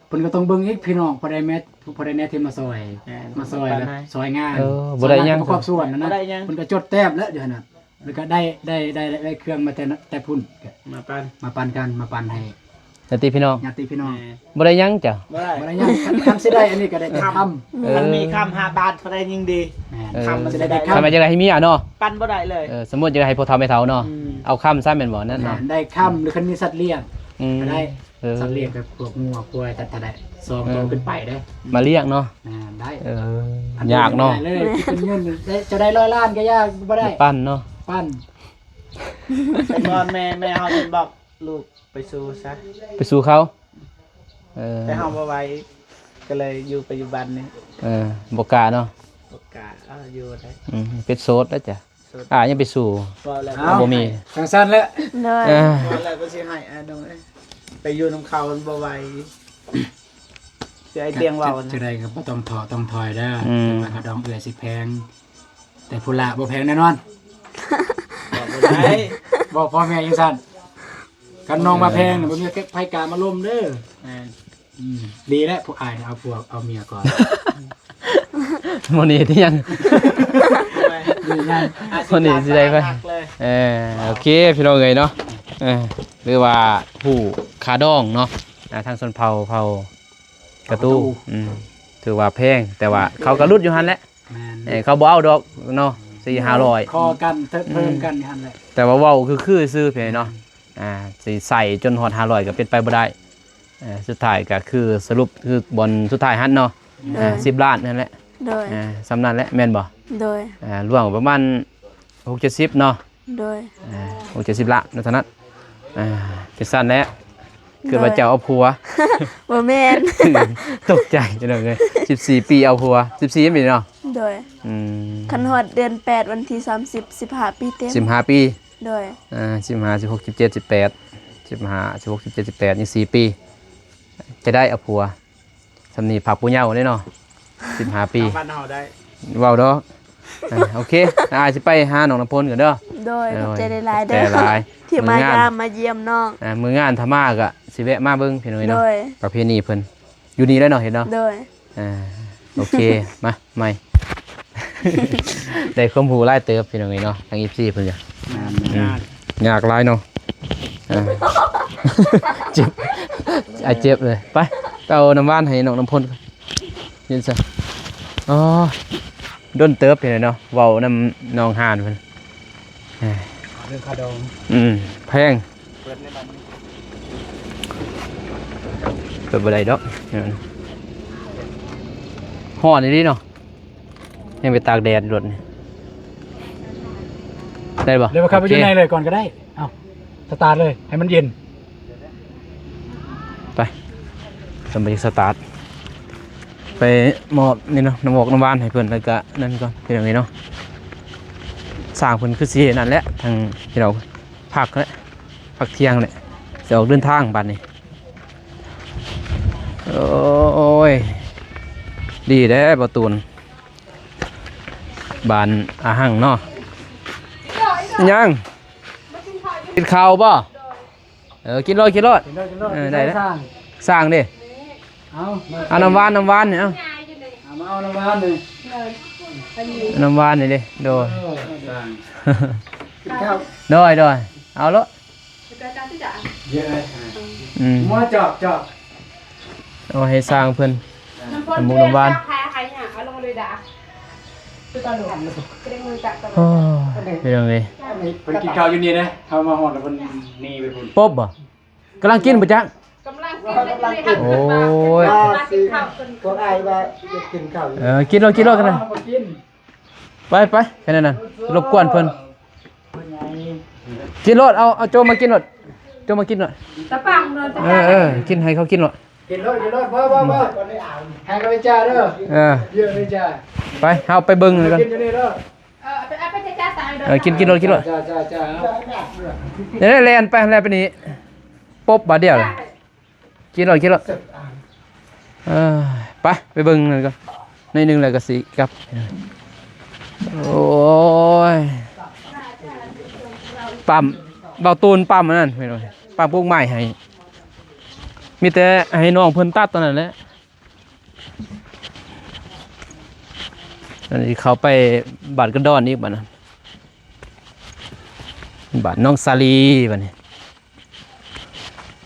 ເພິ່ນກໍຕ້ອງເບິ່ງອີກພີ່ນ້ອງ ຜູ້ໃດແມ່ ຜູ້ໃດແດ່ທີ່ມາຊ່ອຍ ແມ່ນ ມາຊ່ອຍແບບຊ່ອຍງານ ເອີ ບໍ່ໄດ້ຫຍັງ ຊ່ວຍງານປະກອບສ່ວນນັ້ນນະ ບໍ່ໄດ້ຫຍັງ ເພິ່ນກໍຈົດແຕ້ມແລ້ວຢູ່ຫັ້ນນະ ແລ້ວກໍໄດ້ ໄດ້ ໄດ້ ໄດ້ເຄື່ອງມາແຕ່ ແຕ່ພຸ້ນ ມາປັນ ມາປັນກັນ ມາປັນໃຫ້ຍາດຕິພີ່ນ້ອງ ຍາດຕິພີ່ນ້ອງ ແມ່ນ ບໍ່ໄດ້ຫຍັງຈ້ະ ບໍ່ໄດ້ ບໍ່ໄດ້ຫຍັງ ຄັນ ຄັນຊິໄດ້ອັນນີ້ກໍໄດ້ແຕ່ຄຳ ເອີ ຄັນມີຄຳຫ້າບາດເທົ່າໃດຍິ່ງດີ ແມ່ນ ເອີ ຄຳມັນຊິໄດ້ ຄັນວ່າຢາກໄດ້ໃຫ້ເມຍເນາະ ປັນບໍ່ໄດ້ເລີຍ ເອີ ສົມມຸດຢາກໄດ້ໃຫ້ພໍ່ເຖົ້າແມ່ເຖົ້າເນາະ ອືມ ເອົາຄຳຊະແມ່ນບໍ່? ນັ້ນເນາະ ແມ່ນ ໄດ້ຄຳ ຫຼືຄັນມີສັດລ້ຽງ ອືມ ກໍໄດ້ ເອີ ສັດລ້ຽງແບບພວກງົວຄວາຍ ແຕ່ ແຕ່ໄດ້ສອງ ເອີ ໂຕຂຶ້ນໄປເດ້ ມາລ້ຽງເນາະ ແມ່ນ ໄດ້ ເອີ ຍາກເນາະ ເລີຍ ເປັນເງິນ ເຈົ້າໄດ້ຮ້ອຍລ້ານກໍຢ່າ ບໍ່ໄດ້ ໄດ້ປັນເນາະ ປັນ ແຕ່ກ່ອນແມ່ ແມ່ເຮົາຈະບອກລູກໄປສູ່ຊະ ໄປສູ່ເຂົາ ເອີ ແຕ່ເຮົາບໍ່ໄຫວ ກໍເລີຍຢູ່ປັດຈຸບັນນີ້ ເອີ ບໍ່ກ້າເນາະ ບໍ່ກ້າ ເອົາຢູ່ໄດ້ ອືມ ເປັນໂສດແລ້ວຈ້ະ ອ່າ ຍັງໄປສູ່ ບໍ່ແລ້ວ ເອົ້າ ບໍ່ມີ ຈັ່ງຊັ້ນແຫຼະ ໂດຍ ເອີ ບໍ່ແລ້ວກໍຊິໃຫ້ ອ່າ ນ້ອງເອີຍ ໄປຢູ່ນຳເຂົາມັນບໍ່ໄຫວ ຄືອ້າຍຕຽງເວົ້ານະ ຈັ່ງໃດກໍບໍ່ຕ້ອງທໍ້ຕ້ອງຖອຍເດີ ອືມ ເຖິງວ່າຄ່າດອງເອື້ອຍຊິແພງ ແຕ່ຜູ້ຫຼ້າບໍ່ແພງແນ່ນອນ ບອກບໍ່ໄດ້ ບອກພໍ່ແມ່ຈັ່ງຊັ້ນ ຄັນນ້ອງວ່າແພງນະ ບໍ່ມີໃຜກ້າມາລົມເດີ ແມ່ນ ອືມ ດີແລ້ວ ພວກອ້າຍເອົາຜົວເອົາເມຍກ່ອນ ມື້ນີ້ທີ່ຍັງ ມື້ນີ້ຊິໄດ້ໄປ ເອີ ໂອເຄ ພີ່ນ້ອງເອີຍເນາະ ເອີ ຫຼືວ່າຜູ້ຄ່າດອງເນາະ ອ່າ ທາງຊົນເຜົ່າ ເຜົ່າກະຕູ ກະຕູ ອືມ ຖືວ່າແພງ ແຕ່ວ່າເຂົາກໍຫຼຸດຢູ່ຫັ້ນແຫຼະ ແມ່ນ ເອີ ເຂົາບໍ່ເອົາດອກເນາະ ອືມ ສີ່ຫ້າຮ້ອຍ ຂໍກັນເພີ່ມກັນຫັ້ນແຫຼະ ແຕ່ວ່າເວົ້າຄືໆຊື່ພີ່ນ້ອງເນາະ ອ່າ ຊິໃສ່ຈົນຮອດຫ້າຮ້ອຍກໍເປັນໄປບໍ່ໄດ້ ເອີ ສຸດທ້າຍກໍຄືສະຫຼຸບຄືບ່ອນສຸດທ້າຍຫັ້ນເນາະ ໂດຍ ອ່າ ສິບລ້ານນັ້ນແຫຼະ ໂດຍ ອ່າ ສ່ຳນັ້ນແຫຼະແມ່ນບໍ່? ໂດຍ ອ່າ ລວມປະມານຫົກເຈັດສິບເນາະ ໂດຍ ອ່າ ຫົກເຈັດສິບລ້ານເນາະ ເທົ່ານັ້ນ ອ່າ ຈັ່ງຊັ້ນແຫຼະ ໂດຍ ຄິດວ່າເຈົ້າເອົາຜົວ ບໍ່ແມ່ນ ຕົກໃຈພີ່ນ້ອງເອີຍ ສິບສີ່ປີເອົາຜົວ ສິບສີ່ປີເນາະ ໂດຍ ອືມ ຄັນຮອດເດືອນແປດ ວັນທີສາມສິບ ສິບຫ້າປີເຕັມ ສິບຫ້າປີ ໂດຍ ອ່າ ສິບຫ້າ ສິບຫົກ ສິບເຈັດ ສິບແປດ ສິບຫ້າ ສິບຫົກ ສິບເຈັດ ສິບແປດ ຍັງສີ່ປີ ຈະໄດ້ເອົາຜົວ ສ່ຳນີ້ພັກຜູ້ເຍົາເດ້ເນາະ ສິບຫ້າປີ ເອົາບ້ານເຮົາໄດ້ ເວົ້າດອກ ອ່າ ໂອເຄ ອ້າຍຊິໄປຫານ້ອງນ້ຳຝົນກ່ອນເດີ ໂດຍ ໂດຍ ຂອບໃຈຫຼາຍໆເດີ ຂອບໃຈຫຼາຍ ທີ່ມາ ມາ ຍາມມາຢ້ຽມນ້ອງ ອ່າ ມື້ງານຖ້າມາກໍຊິແວະມາເບິ່ງພີ່ນ້ອງເອີຍເນາະ ໂດຍ ປະເພນີເພິ່ນ ຢູ່ນີ້ແຫຼະເນາະ ເຫັນເນາະ ໂດຍ ອ່າ ໂອເຄ ມາໃໝ່ ໄດ້ຄວາມຮູ້ຫຼາຍເຕີບພີ່ນ້ອງເອີຍເນາະ ທາງເອັຟຊີເພິ່ນກໍ ແມ່ນ ອືມ ຍາກຫຼາຍເນາະ ອ່າ ເຈັບ ອາ ເຈັບເລີຍ ໄປ ໄປເອົານ້ຳຫວານໃຫ້ນ້ອງນ້ຳຝົນ ເຢັນຊະ ອໍ ດົນເຕີບເນາະ ເວົ້ານຳນ້ອງຫານເພິ່ນ ເອີ ເລື່ອງຄ່າດອງ ອືມ ແພງ ເປີດບໍ່ໄດ້ດອກ ຮ້ອນອີ່ຫຼີເນາະ ຍັງໄປຕາກແດດລົດນີ້ ໄດ້ບໍ່? ເດີວ່າເຂົ້າໄປຢູ່ໃນເລີຍກ່ອນກໍໄດ້ ເອົ້າ ສະຕາດເລີຍ ໃຫ້ມັນເຢັນ ໄປ ເພິ່ນບໍ່ຢາກສະຕາດ ໄປມອບນີ້ເນາະ ນ້ຳອອກນ້ຳຫວານໃຫ້ເພິ່ນ ແລ້ວກະນັ້ນກ່ອນ ພີ່ນ້ອງເອີຍເນາະ ຊ່າງເພິ່ນຄືຊິນັ້ນແຫຼະ ທາງທີ່ເຮົາພັກແຫຼະ ພັກທ່ຽງແຫຼະ ຊິອອກເດີນທາງບາດນີ້ ໂອ້ຍ ດີແທ້ບໍ່ຕູນ ບ້ານອາຫັງເນາະ ຫຍັງ ກິນເຂົ້າບໍ່? ເອີ ກິນໂລດ ກິນໂລດ ກິນໂລດ ກິນໂລດ ເອີ ໄດ້ແລ້ວ ຊ່າງ ຊ່າງເດ້ ເອົາ ເອົານ້ຳຫວານ ນ້ຳຫວານນີ້ ເອົາ ເອົາ ມາເອົານ້ຳຫວານນີ້ ນ້ຳຫວານນີ້ເດ້ ໂດຍ ເອີ ຊ່າງ ກິນເຂົ້າ ໂດຍ ໂດຍ ເອົາໂລດ ເຍອະເລີຍ ອືມ ຫົວຈອກ ຈອກ ເອົາໃຫ້ຊ່າງເພິ່ນ ນ້ຳໝູກນ້ຳຫວານ ໂອ້ຍ ພີ່ນ້ອງເອີຍ ເພິ່ນກິນເຂົ້າຢູ່ນີ້ເດ້ ເຮົາມາຮອດແລ້ວເພິ່ນໜີໄປພຸ້ນ ປົບບໍ່? ກຳລັງກິນບໍ່ຈັກ ກຳລັງກິນ ໂອ້ຍ ມາຊິພວກອ້າຍວ່າຢາກກິນເຂົ້າຢູ່ ເອີ ກິນໂລດ ກິນໂລດກັນນະ ມາກິນ ໄປ ໄປ ແຄ່ນັ້ນນະ ລົບກວນເພິ່ນ ກິນໂລດ ເອົາ ເອົາໂຈມມາກິນໂລດ ໂຈມມາກິນໂລດ ຕາປັງເນາະ ເອີ ເອີ ກິນໃຫ້ເຂົາກິນໂລດ ກິນໂລດ ກິນໂລດ ພໍ ພໍ ພໍ ໃຫ້ເຂົາໄປຈ່າຍເດີ ເອີ ເຍອະໄປຈ່າຍ ໄປ ເຮົາໄປເບິ່ງນຳກັນ ກິນຢູ່ນີ້ເດີ ເອີ ໄປ ໄປ ໄປ ໄປ ເອີ ກິນ ກິນໂລດ ກິນໂລດ ຈ້າ ຈ້າ ຈ້າ ເອົາ ແລ່ນໄປ ແລ່ນໄປນີ້ ປົບບາດດຽວ ກິນໂລດ ກິນໂລດ ເອີ ໄປ ໄປເບິ່ງນັ້ນກ່ອນ ໜ້ອຍໜຶ່ງແລ້ວກໍຊິກັບ ໂອ້ຍ ປ້ຳ ເບົາຕູນປ້ຳອັນນັ້ນ ປ້ຳປູກໄມ້ໃຫ້ ມີແຕ່ໃຫ້ນ້ອງເພິ່ນຕັດຕອນນັ້ນແຫຼະ ອັນນີ້ເຂົ້າໄປບ້ານກະດອນອີກບາດນັ້ນ ບ້ານໜອງສາລີບາດນີ້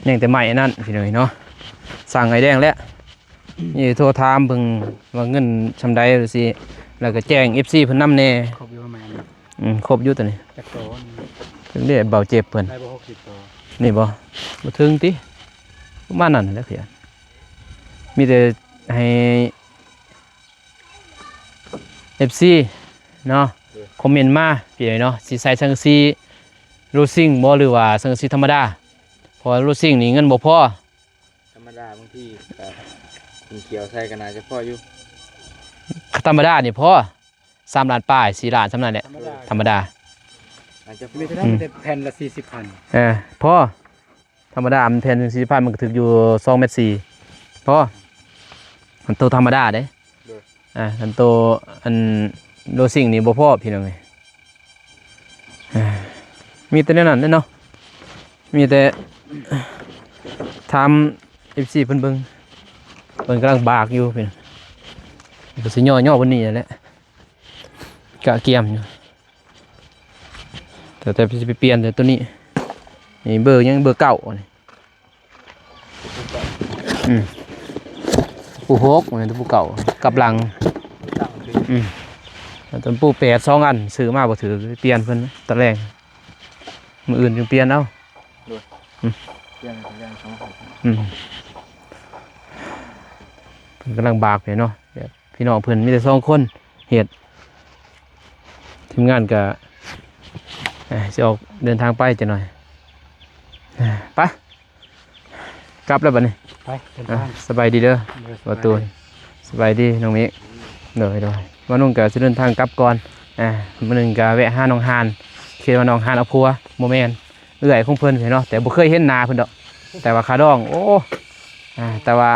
ຍັງແຕ່ໄມ້ອັນນັ້ນພີ່ນ້ອງເນາະ ສ້າງໄອ້ແດງແລ້ວ ນີ້ໂທຖາມເບິ່ງວ່າເງິນຊ່ຳໃດ ຊິ ແລ້ວກໍແຈ້ງເອັຟຊີເພິ່ນນຳແດ່ ຄົບຢູ່ປະມານ ອືມ ຄົບຢູ່ຕົວນີ້ ຈັກໂຕ ເດ້ ເບົາເຈັບເພິ່ນ ໄດ້ບໍ່ ຫົກສິບໂຕ ນີ້ບໍ່ ບໍ່ເຖິງຕິ ປະມານນັ້ນແຫຼະ ຄື ມີແຕ່ໃຫ້ ເອັຟຊີເນາະ ຄອມເມັນມາພີ່ນ້ອງເນາະ ຊິໃສ່ສັງກະສີໂລຊິງບໍ່ ຫຼືວ່າສັງກະສີທຳມະດາ ເພາະວ່າໂລຊິງນີ້ເງິນບໍ່ພໍ ທຳມະດາບາງທີກໍ ເຂີຽວໃສ່ກໍໜ້າຈະພໍຢູ່ ທຳມະດານີ້ພໍ ສາມລ້ານປາຍ ສີ່ລ້ານ ສ່ຳນັ້ນແຫຼະ ທຳມະດາ ທຳມະດາ ອາດຈະພໍ ມີເທົ່ານັ້ນ ອືມ ມີແຕ່ແຜ່ນລະສີ່ສິບພັນ ເອີ ພໍ ທຳມະດາມັນແຜ່ນໜຶ່ງສີ່ສິບພັນ ມັນກໍຖືກຢູ່ສອງແມັດສີ່ ພໍ ອັນໂຕທຳມະດາເດ້ ໂດຍ ອ່າ ອັນໂຕ ອັນໂລຊິງນີ້ບໍ່ພໍພີ່ນ້ອງເອີຍ ອ່າ ມີແຕ່ແນວນັ້ນເດ້ເນາະ ມີແຕ່ຖາມເອັຟຊີເພິ່ນເບິ່ງ ເພິ່ນກຳລັງບາກຢູ່ພີ່ນ້ອງ ກໍຊິຍໍໆ ບາດນີ້ແຫຼະ ກະກຽມຢູ່ ແຕ່ ແຕ່ຊິໄປປ່ຽນແຕ່ໂຕນີ້ ນີ້ເບີຫຍັງ ເບີເກົ້ານີ້ ອືມ ປູຫົກ ແມ່ນປູເກົ້າ ກັບຫຼັງ ອືມ ຕະປູແປດສອງອັນ ຊື້ມາບໍ່ຖືກ ໄປປ່ຽນເພິ່ນຕອນແລງ ມື້ອື່ນຈຶ່ງປ່ຽນເອົາ. ໂດຍ ອືມ ປ່ຽນໃຫ້ເພິ່ນສອງອັນ. ອືມ ເພິ່ນກຳລັງບາກຢູ່ເນາະ ແບບພີ່ນ້ອງເພິ່ນມີແຕ່ສອງຄົນເຮັດ ທີມງານກະ ເອີ ຊິອອກເດີນທາງໄປຈັກໜ່ອຍ ເອີ ໄປ ກັບແລ້ວບັດນີ້ ໄປເດີນທາງ. ອ່ະ ສະບາຍດີເດີ ໂດຍ ບ່າວຕູນ ສະບາຍດີ ສະບາຍດີນ້ອງມິກ. ໂດຍ ໂດຍ ບ່າວນຸ່ງກະຊິເດີນທາງກັບກ່ອນ. ອ່າ ມື້ໜຶ່ງກະແວະຫານ້ອງຮານ ຄິດວ່ານ້ອງຮານເອົາຜົວ ບໍ່ແມ່ນ ເອື້ອຍຂອງເພິ່ນເນາະ ແຕ່ບໍ່ເຄີຍເຫັນໜ້າເພິ່ນດອກ ແຕ່ວ່າຄ່າດອງ ໂອ້ ອ່າ ແຕ່ວ່າ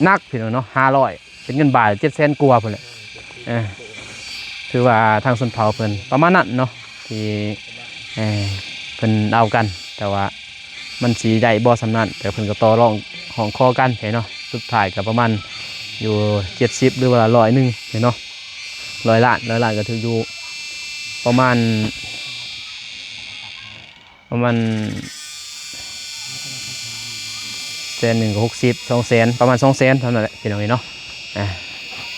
ໜັກພີ່ນ້ອງເນາະ ຫ້າຮ້ອຍ ເປັນເງິນບາດເຈັດແສນກວ່າພຸ້ນແຫຼະ. ເອີ ຖືວ່າທາງຊົນເຜົ່າເພິ່ນປະມານນັ້ນເນາະ ທີ່ ເອີ ເພິ່ນເອົາກັນ ແຕ່ວ່າມັນຊິໄດ້ບໍ່ສ່ຳນັ້ນ ແຕ່ເພິ່ນກໍຕໍ່ລອງຮ້ອງຂໍກັນໄປເນາະ. ສຸດທ້າຍກໍປະມານຢູ່ເຈັດສິບ ຫຼືວ່າຮ້ອຍໜຶ່ງເນາະ ຮ້ອຍລ້ານ ຮ້ອຍລ້ານກໍຖືກຢູ່ປະມານ ປະມານແສນໜຶ່ງກໍຫົກສິບ ສອງແສນ ປະມານສອງແສນເທົ່ານັ້ນແຫຼະພີ່ນ້ອງເອີຍເນາະ. ອ່າ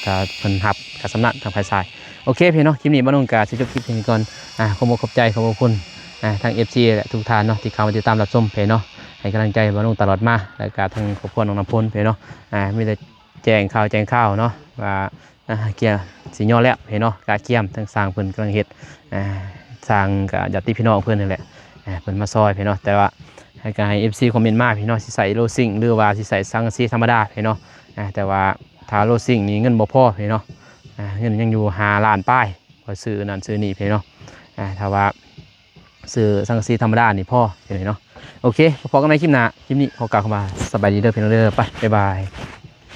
ຖ້າເພິ່ນຮັບກໍສ່ຳນັ້ນທາງຝ່າຍຊາຍ. ໂອເຄພີ່ນ້ອງ ຄລິບນີ້ບ່າວນຸ່ງກໍຊິຈົບຄລິບເປັນເທົ່ານີ້ກ່ອນ. ອ່າ ຂໍຂອບໃຈ ຂອບພະຄຸນ ອ່າ ທາງ ເອັຟຊີ ແລະ ທຸກທ່ານເນາະ ທີ່ເຂົ້າມາຕິດຕາມຮັບຊົມເພເນາະ ໃຫ້ກຳລັງໃຈບ່າວນຸ່ງຕະຫຼອດມາ ແລ້ວກໍທາງຄອບຄົວນ້ອງນ້ຳຝົນເພເນາະ. ອ່າ ມີແຕ່ແຈ້ງຂ່າວແຈ້ງຄາວເນາະວ່າ ອ່າ ກຽມຊິຍໍແລ້ວເພເນາະ ກະກຽມ ທາງຊ່າງເພິ່ນກຳລັງເຮັດ ອ່າ ຊ່າງກະຍາດຕິພີ່ນ້ອງເພິ່ນນັ້ນແຫຼະ ອ່າ ເພິ່ນມາຊ່ອຍເພເນາະ. ແຕ່ວ່າໃຫ້ ກໍໃຫ້ ເອັຟຊີ ຄອມເມັນມາເພເນາະ ຊິໃສ່ໂລຊິງ ຫຼືວ່າຊິໃສ່ສັງກະສີທຳມະດາເພເນາະ. ອ່າ ແຕ່ວ່າຖ້າໂລຊິງນີ້ເງິນບໍ່ພໍເພເນາະ ອ່າ ເງິນຍັງຢູ່ຫ້າລ້ານປາຍ ຂ້ອຍຊື້ນັ້ນຊື້ນີ້ເພເນາະ. ອ່າ ຖ້າວ່າຊື້ສັງກະສີທຳມະດານີ້ພໍເພເນາະ. ໂອເຄ ພໍ້ກັນໃນຄລິບໜ້າ ຄລິບນີ້ຂໍກ່າວຄຳວ່າສະບາຍດີເດີພີ່ນ້ອງເດີ ໄປ ບາຍບາຍ.